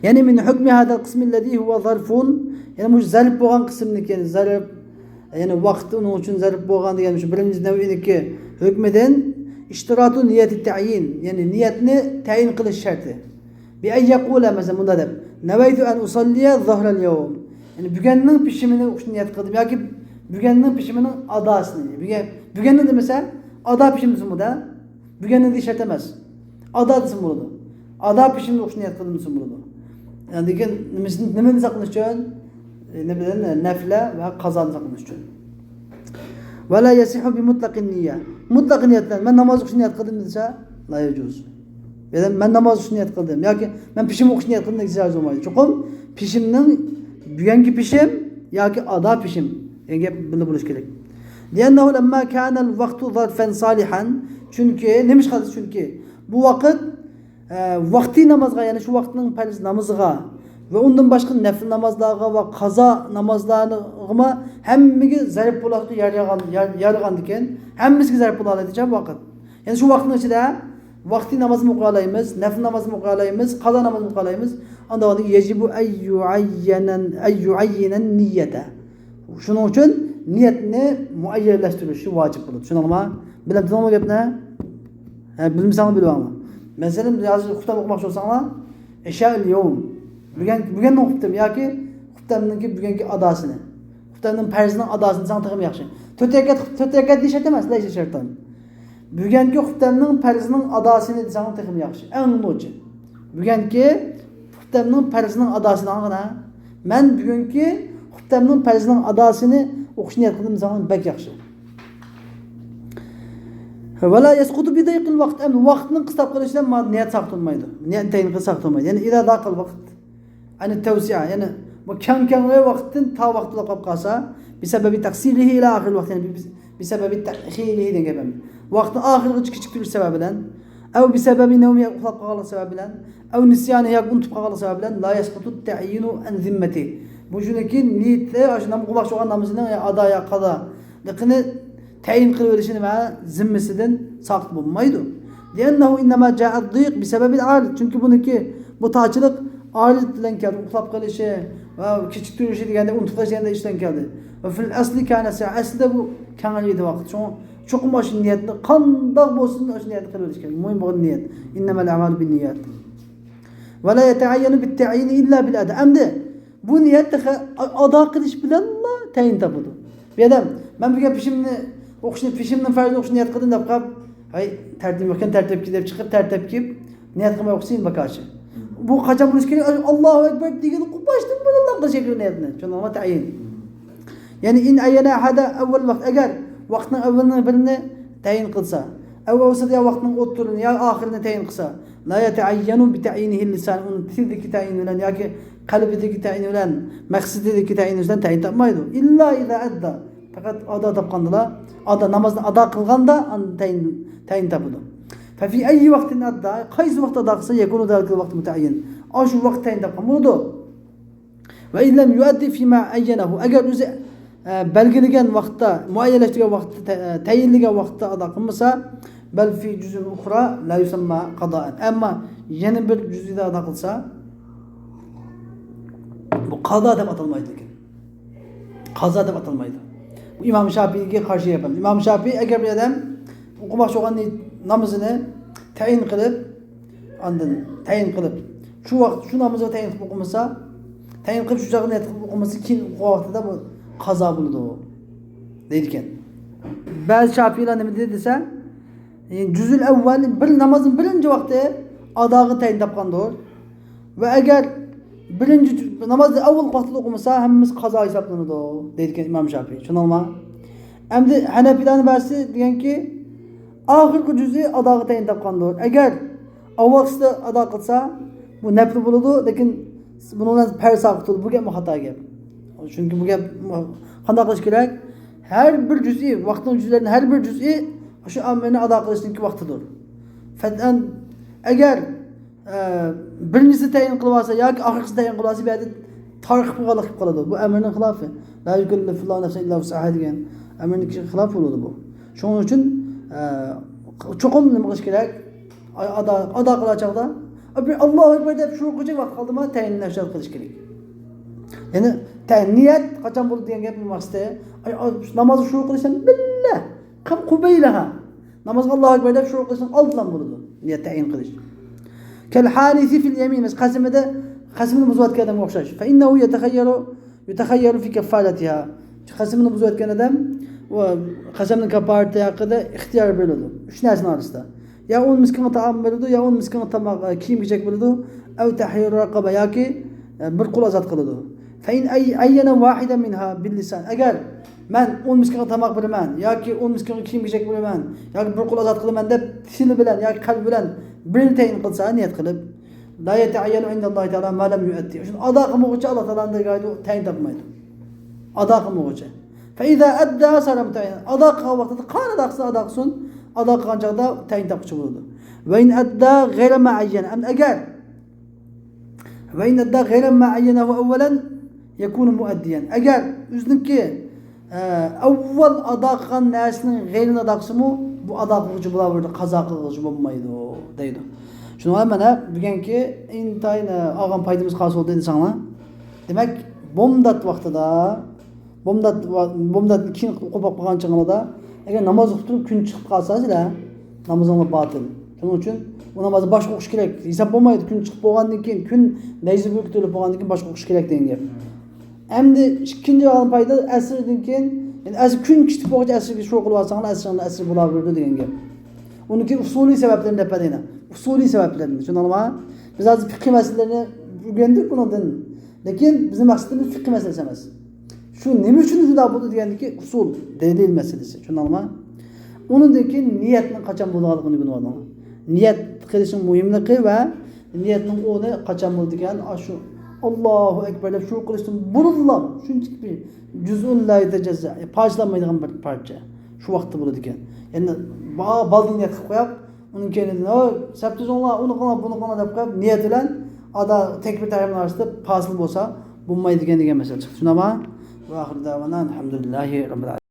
يەنى من حكم هذا القسم الذي هو ظرف، يەنى مۇشۇ زەرب بولغان قىسىمنىڭكى، زەرب، يەنى ۋاقىت ئۇنىڭ ئۈچۈن زەرب بولغان دېگەن شۇ بىرىنچى نەۋئىنىڭكى ھۆكمىدىن اشتراط نية التعيين، يەنى نىيەتنى تەيىن قىلىش شەرتى. بأن يقول، مەسىلەن، مۇنداق دەپ، نويت أن أصلي ظهر اليوم. يەنى بۈگۈننىڭ پېشىمىنى ئوقۇشنى نىيەت قىلدىم ياكى بۈگۈننىڭ پېشىمىنىڭ ئاداسىنى. بۈگۈن، بۈگۈننىڭ دېمىسە، ئادا پېشىم دېسىمۇ دە. بۈگۈننىڭ دېيىش شەرت ئەمەس. ئادا دېسىمۇ بولىدۇ. ئادا پېشىمىنى ئوقۇشنى نىيەت قىلدىم دېسىمۇ بولىدۇ. يەنى لېكىن نېمىسىنى، نېمىدىن ساقلىنىش ئۈچۈن؟ ئى، نېمىدىن؟ نەفلە ۋە قازادىن ساقلىنىش ئۈچۈن. ولا يصح بمطلق النية. مۇتلەق نىيەت بىلەن مەن ناماز ئوقۇشنى نىيەت قىلدىم دېسە، لا يجوز. يەنى مەن ناماز ئوقۇشنى نىيەت قىلدىم ياكى مەن پېشىم ئوقۇشنى نىيەت قىلدىم دېسە جائىز بولمايدۇ. چوقۇم پېشىمنىڭ، بۈگۈنكى پېشىم ياكى ئادا پېشىم دېگەن گەپ بۇندا بولۇشى كېرەك. لأنه لما كان الوقت ظرفا صالحا. چۈنكى، نېمىشقا دېسە، چۈنكى بۇ ۋاقىت ئە، ۋاقتى نامازغا، يەنى شۇ ۋاقىتنىڭ پەرز نامىزىغا ۋە ئۇندىن باشقا نەپلى نامازلارغا ۋە قازا نامازلارغىمۇ ھەممىگە زەرب بولۇشقا يارىغان، يار-، يارىغاندىكىن، ھەممىسىگە زەرب بولالايدىكەن ۋاقىت. يەنى شۇ ۋاقىتنىڭ ئىچىدە ۋاقتى نامازمۇ ئوقۇيالايمىز، نەپلى نامازمۇ ئوقۇيالايمىز، قازا نامازمۇ ئوقۇيالايمىز. ئاندىن يەجىبۇ ئەن يۇئەييەنە، ئەن يۇئەييىنەن نىيەتە. شۇنىڭ ئۈچۈن نىيەتنى مۇئەييەنلەشتۈرۈشى ۋاجىپ بولىدۇ. چۈشەندىڭلارمۇ؟ بىلەمدىڭلارمۇ گەپنى؟ ھە، بىلمىسەڭلار بىلىۋالىڭلار. مەسىلەن، ھازىر خۇتبە ئوقۇماقچى بولساڭلار، ئىشائىل يوم. بۈگۈن، بۈگۈننىڭ خۇتبىمۇ ياكى خۇتبەمنىڭكى بۈگۈنكى ئاداسىنى. خۇتبەمنىڭ پەرزىنىڭ ئاداسىنى دېسەڭ تېخىمۇ ياخشى. تۆت رەكەت، تۆت رەكەت دېيىش شەرت ئەمەس، لەيسە شەرتەن. بۈگۈنكى خۇتبەمنىڭ پەرزىنىڭ ئاداسىنى دېسەڭ تېخىمۇ ياخشى. ئەڭ نوچى. بۈگۈنكى خۇتبەمنىڭ پەرزىنىڭ ئاداسىنى ئاڭلىغىنا. مەن بۈگۈنكى خۇتبەمنىڭ پەرزىنىڭ ئاداسىنى ئوقۇشنى نىيەت قىلدىم دېسەڭ بەك ياخشى. ولا يسقط بضيق الوقت. ئەمدى ۋاقىتنىڭ قىستاپ قېلىشى بىلەن ما-، نىيەت ساقىت بولمايدۇ. نىيەتنى تەيىن قىلىش ساقىت بولمايدۇ. يەنى إذا ضاق الوقت عن التوسعة، يەنى بۇ كەڭ كەڭلىكى ۋاقىتتىن تا ۋاقىت تولا قاپ قالسا، بسبب تقصيره إلى آخر الوقت، يەنى بسبب تأخيره دېگەن گەپ. ۋاقىتنى ئاخىرىغىچە كېچىكتۈرۈش سەۋەبى بىلەن، أو بسبب نومه، ئۇخلاپ قالغانلىق سەۋەبى بىلەن، أو نسيانه، ياكى ئۇنتۇپ قالغانلىق سەۋەبى بىلەن، لا يسقط التعيين عن ذمته. بۇ شۇنىڭكى نىيىتى، ئاشۇ نام-، قىلماقچى بولغان نامىزىنىڭ يا ئادا يا قازا لىقىنى تەيىن قىلىۋېلىشىنى ۋە زىممىسىدىن ساقىت بولمايدۇ. لأنه إنما جاء الضيق بسبب العارض. چۈنكى بۇنىڭكى بۇ تارچىلىق ئارىز بىلەن كەلدى. ئۇخلاپ قېلىشى ۋە كېچىكتۈرۈشى دېگەندە، ئۇنتۇپ قېلىشى دېگەندە ئىشتىن كەلدى. وفي الأصل كان سعة. ئەسلىدە بۇ كەڭرى ئىدى ۋاقىت. شۇڭا چوقۇم ئاشۇ نىيەتنى، قانداق بولسۇن ئاشۇ نىيەتنى قىلىۋېلىش كېرەك. مۇھىم بولغان نىيەت. إنما الأعمال بالنيات. ولا يتعين بالتعيين إلا بالأداء. ئەمدى بۇ نىيەت تېخى ئادا قىلىش بىلەنلا تەيىن تاپىدۇ. بىر ئادەم، مەن بۈگۈن پېشىمنى ئوقۇشنى، پېشىمنىڭ پەرزىنى ئوقۇشنى نىيەت قىلدىم دەپ قاپ، ھەي، تەرتىپ يوقكەن، تەرتىپ كېلىپ چىقىپ، تەرتىپ كېلىپ، نىيەت قىلماي ئوقۇسا يەنە بىكارچى. بۇ قاچان بولۇشى كېرەك؟ ئاللاھۇ ئەكبەر دېگەن قوپاشتىن بۇرۇنلا قىلىش كېرەك نىيەتنى. چۈشەندىڭلارمۇ؟ تەيىن. يەنى إن عين أحد أول الوقت، ئەگەر ۋاقىتنىڭ ئەۋۋىلىنى بىرىنى تەيىن قىلسا، أو أوسطه، يا ۋاقىتنىڭ ئوتتۇرىنى يا ئاخىرىنى تەيىن قىلسا، لا يتعين بتعيينه اللسان، ئۇنى تىلدىكى تەيىن بىلەن ياكى قەلبىدىكى تەيىن بىلەن، مەقسىتىدىكى تەيىن بىلەن تەيىن تاپمايدۇ. إلا إذا أدى، پەقەت ئادا تاپقاندىلا، ئادا، نامازنى ئادا قىلغاندا ئاندىن تەيىن، تەيىن تاپىدۇ. ففي أي وقت أدى، قايسى ۋاقىتتا ئادا قىلسا، يكون ذلك الوقت متعين، ئاشۇ ۋاقىت تەيىن تاپقان بولىدۇ. وإن لم يؤد فيما عينه، ئەگەر ئۆزى، ئە، بەلگىلىگەن ۋاقىتتا، مۇئەييەنلەشتۈرگەن ۋاقىتتا، تە-، تەيىنلىگەن ۋاقىتتا ئادا قىلمىسا، بل في جزء أخرى لا يسمى قضاء. ئەمما يەنە بىر جۈزئىدە ئادا قىلسا، بۇ قازا دەپ ئاتالمايدۇ لېكىن. قازا دەپ ئاتالمايدۇ. بۇ ئىمام شاپىئىيگە قارشى گەپ. ئىمام شاپىئىي ئەگەر بىر ئادەم ئوقۇماقچى بولغان نامىزىنى تەيىن قىلىپ، ئاندىن تەيىن قىلىپ، شۇ ۋاقىت شۇ نامىزىغا تەيىن قىلىپ ئوقۇمىسا، تەيىن قىلىپ شۇ چاغدا نىيەت قىلىپ ئوقۇمىسا، كېيىن ئوقۇغان ۋاقتىدا بۇ قازا بولىدۇ دەيدىكەن. بەزى شاپىئىيلار نېمە دېدى دېسە، جۈزئۈل ئەۋۋەل، بىر نامازنىڭ بىرىنچى ۋاقتى ئاداغا تەيىن تاپقاندۇر. ۋە ئەگەر بىرىنچى جۈ-، نامازنى ئاۋۋالقى ۋاقتىدا ئوقۇمىسا، ھەممىسى قازا ھېسابلىنىدۇ، دەيدىكەن ئىمام شاپىئىي. چۈشەندىڭلارمۇ؟ ئەمدى ھەنەفىيلارنىڭ بەزىسى دېگەنكى، ئاخىرقى جۈزئى ئاداغا تەيىن تاپقاندۇر. ئەگەر ئاۋۋالقىسىدا ئادا قىلسا، بۇ نەپلى بولىدۇ، لېكىن بۇنىڭ بىلەن پەرز ساقىت بولىدۇ. بۇ گەپمۇ خاتا گەپ. چۈنكى بۇ گەپ قانداق قىلىش كېرەك؟ ھەر بىر جۈزئى، ۋاقىتنىڭ جۈزئىلىرىنىڭ ھەر بىر جۈزئى شۇ ئەمرنى ئادا قىلىشنىڭكى ۋاقتىدۇر. فەتئەن، ئەگەر ئە، بىرىنچىسى تەيىن قىلىۋالسا ياكى ئاخىرقىسى تەيىن قىلىۋالسا، بۇ يەردە تارقىپ قالغانلىق قىلىپ قالىدۇ. بۇ ئەمرنىڭ خىلاپى. لا يكلف الله نفسا إلا وسعها دېگەن ئەمرنىڭ خىلاپى بولىدۇ بۇ. شۇنىڭ ئۈچۈن، ئە، چوقۇم نېمە قىلىش كېرەك؟ ئاي، ئادا، ئادا قىلار چاغدا، بىر ئاللاھۇ ئەكبەر دەپ شۇ قىلغۇچە ۋاقىت قالدىما، تەيىن نەشر قىلىش كېرەك. يەنى تەيىن نىيەت قاچان بولىدۇ دېگەن گەپنىڭ مەقسىتى، ئاي، ئاي، نامازغا شۇ قىلىش بىللە. قەبلە قۇبەيلىھا. نامازغا ئاللاھۇ ئەكبەر دەپ شۇرۇ قىلىشنىڭ ئالدىنلا بولىدۇ. نىيەت تەيىن قىلىش. كەل ھالىفى فىل يەمىن. قەسىمىدە قەسىمىنى بۇزۇۋەتكەن ئادەمگە ئوخشاش. فإنه يتخير، يتخير في كفارتها. قەسىمىنى بۇزۇۋەتكەن ئادەم، ئۇ قەسەمنىڭ كاففارىتى ھەققىدە ئىختىيار بېرىلىدۇ. ئۈچ نەرسىنىڭ ئارىسىدا. يا ئون مىسكىنغا تائام بېرىدۇ، يا ئون مىسكىنغا تاماق، ئە، كىيىم-كېچەك بېرىدۇ. أو تحرير رقبة، ياكى، ئە، بىر قۇل ئازاد قىلىدۇ. فإن أي-، عين واحدا منها باللسان. ئەگەر مەن ئون مىسكىنغا تاماق بېرىمەن ياكى ئون مىسكىنغا كىيىم-كېچەك بېرىمەن ياكى بىر قۇل ئازاد قىلىمەن دەپ تىلى بىلەن ياكى قەلبى بىلەن بىرنى تەيىن قىلسا، نىيەت قىلىپ، لا يتعين عند الله تعالى ما لم يؤد. شۇنى ئادا قىلمىغۇچە ئاللا تائالانىڭ دەرگاھىدا تەيىن تاپمايدۇ. ئادا قىلمىغۇچە. فإذا أدى صار متعينا. ئادا قىلغان ۋاقتىدا قانچە ئادا قىلسا ئادا قىلسۇن، ئادا قىلغان چاغدا تەيىن تاپقۇچى بولىدۇ. وإن أدى غير ما عين. ئەمدى ئەگەر، وإن أدى غير ما عينه أولا يكون مؤديا. ئەگەر ئۆزىنىڭكى، ئە، ئاۋۋال ئادا قىلغان نەرسىنىڭ غەيرىنى ئادا قىلسىمۇ، بۇ ئادا قىلغۇچى بولاۋېرىدۇ، قازا قىلغۇچى بولمايدۇ، دەيدۇ. شۇنىڭ بىلەن مانا بۈگۈنكى ئىنتايىن، ئە، ئالغان پايدىمىز خاس بولدى دېسەڭلار. دېمەك، بومدات ۋاقتىدا، بومدات ۋا-، بومداتتىن كېيىن قوپاپ قالغان چېغىڭلاردا، ئەگەر ناماز ئوقۇپ تۇرۇپ كۈن چىقىپ قالسا سىلەر، نامىزىڭلار باتىل. شۇنىڭ ئۈچۈن ئۇ نامازنى باشقا ئوقۇش كېرەك. ھېساب بولمايدۇ، كۈن چىقىپ بولغاندىن كېيىن، كۈن نەيزە بۇيرۇقى تۆلۈپ بولغاندىن كېيىن باشقا ئوقۇش كېرەك دېگەن گەپ. ئەمدى ئىككىنچى ئالغان پايدا، ئەسىردىن كېيىن، يەنى ئەسىر، كۈن چىقىپ بولغۇچە ئەسىرگە شۇ قىلىۋالساڭلار، ئەسىرىڭلار ئەسىر بولاۋېرىدۇ دېگەن گەپ. ئۇنىڭكى ئۇسۇلىي سەۋەبلىرىنى دەپ بەردى يەنە. ئۇسۇلىي سەۋەبلىرىنى. چۈشەندىڭلارمۇ؟ بىز ھازىر فىقھىي مەسىلىلەرنى ئۆگەندۇق بۇنىڭدىن. لېكىن بىزنىڭ مەقسىتىمىز فىقھىي مەسىلىسى ئەمەس. شۇ نېمە ئۈچۈن شۇنداق بولدى دېگەندىكى ئۇسۇل، دەلىل مەسىلىسى. چۈشەندىڭلارمۇ؟ ئۇنىڭدىن كېيىن نىيەتنىڭ قاچان بولىدىغانلىقىنى ئۆگىنىۋالدىڭلار. نىيەت قىلىشنىڭ مۇھىملىقى ۋە نىيەتنىڭ ئورنى قاچان بولىدىكەن، ئاشۇ ئاللاھۇ ئەكبەر دەپ شۇ قىلىشتىن بۇرۇنلا شۇنچىلىك بىر جزء لا يتجزأ، پارچىلانمايدىغان بىر پارچە. شۇ ۋاقىتتا بولىدىكەن. يەنى با-، بالدىن نىيەت قىلىپ قويۇپ، ئۇنىڭ كەينىدىن، «ھوي، سەپتە تۇرۇڭلار، ئۇنى قىلىڭلار، بۇنى قىلىڭلار» دەپ قويۇپ، نىيەت بىلەن ئادا تەكبىر تەھرىمنىڭ ئارىسىدا پاسىل بولسا بولمايدىكەن دېگەن مەسىلە چىقتى. شۇنداقمۇ؟ ۋە ئاخىر دەۋانا ئەلھەمدۇلىللاھى رەببىل ئالەمىن.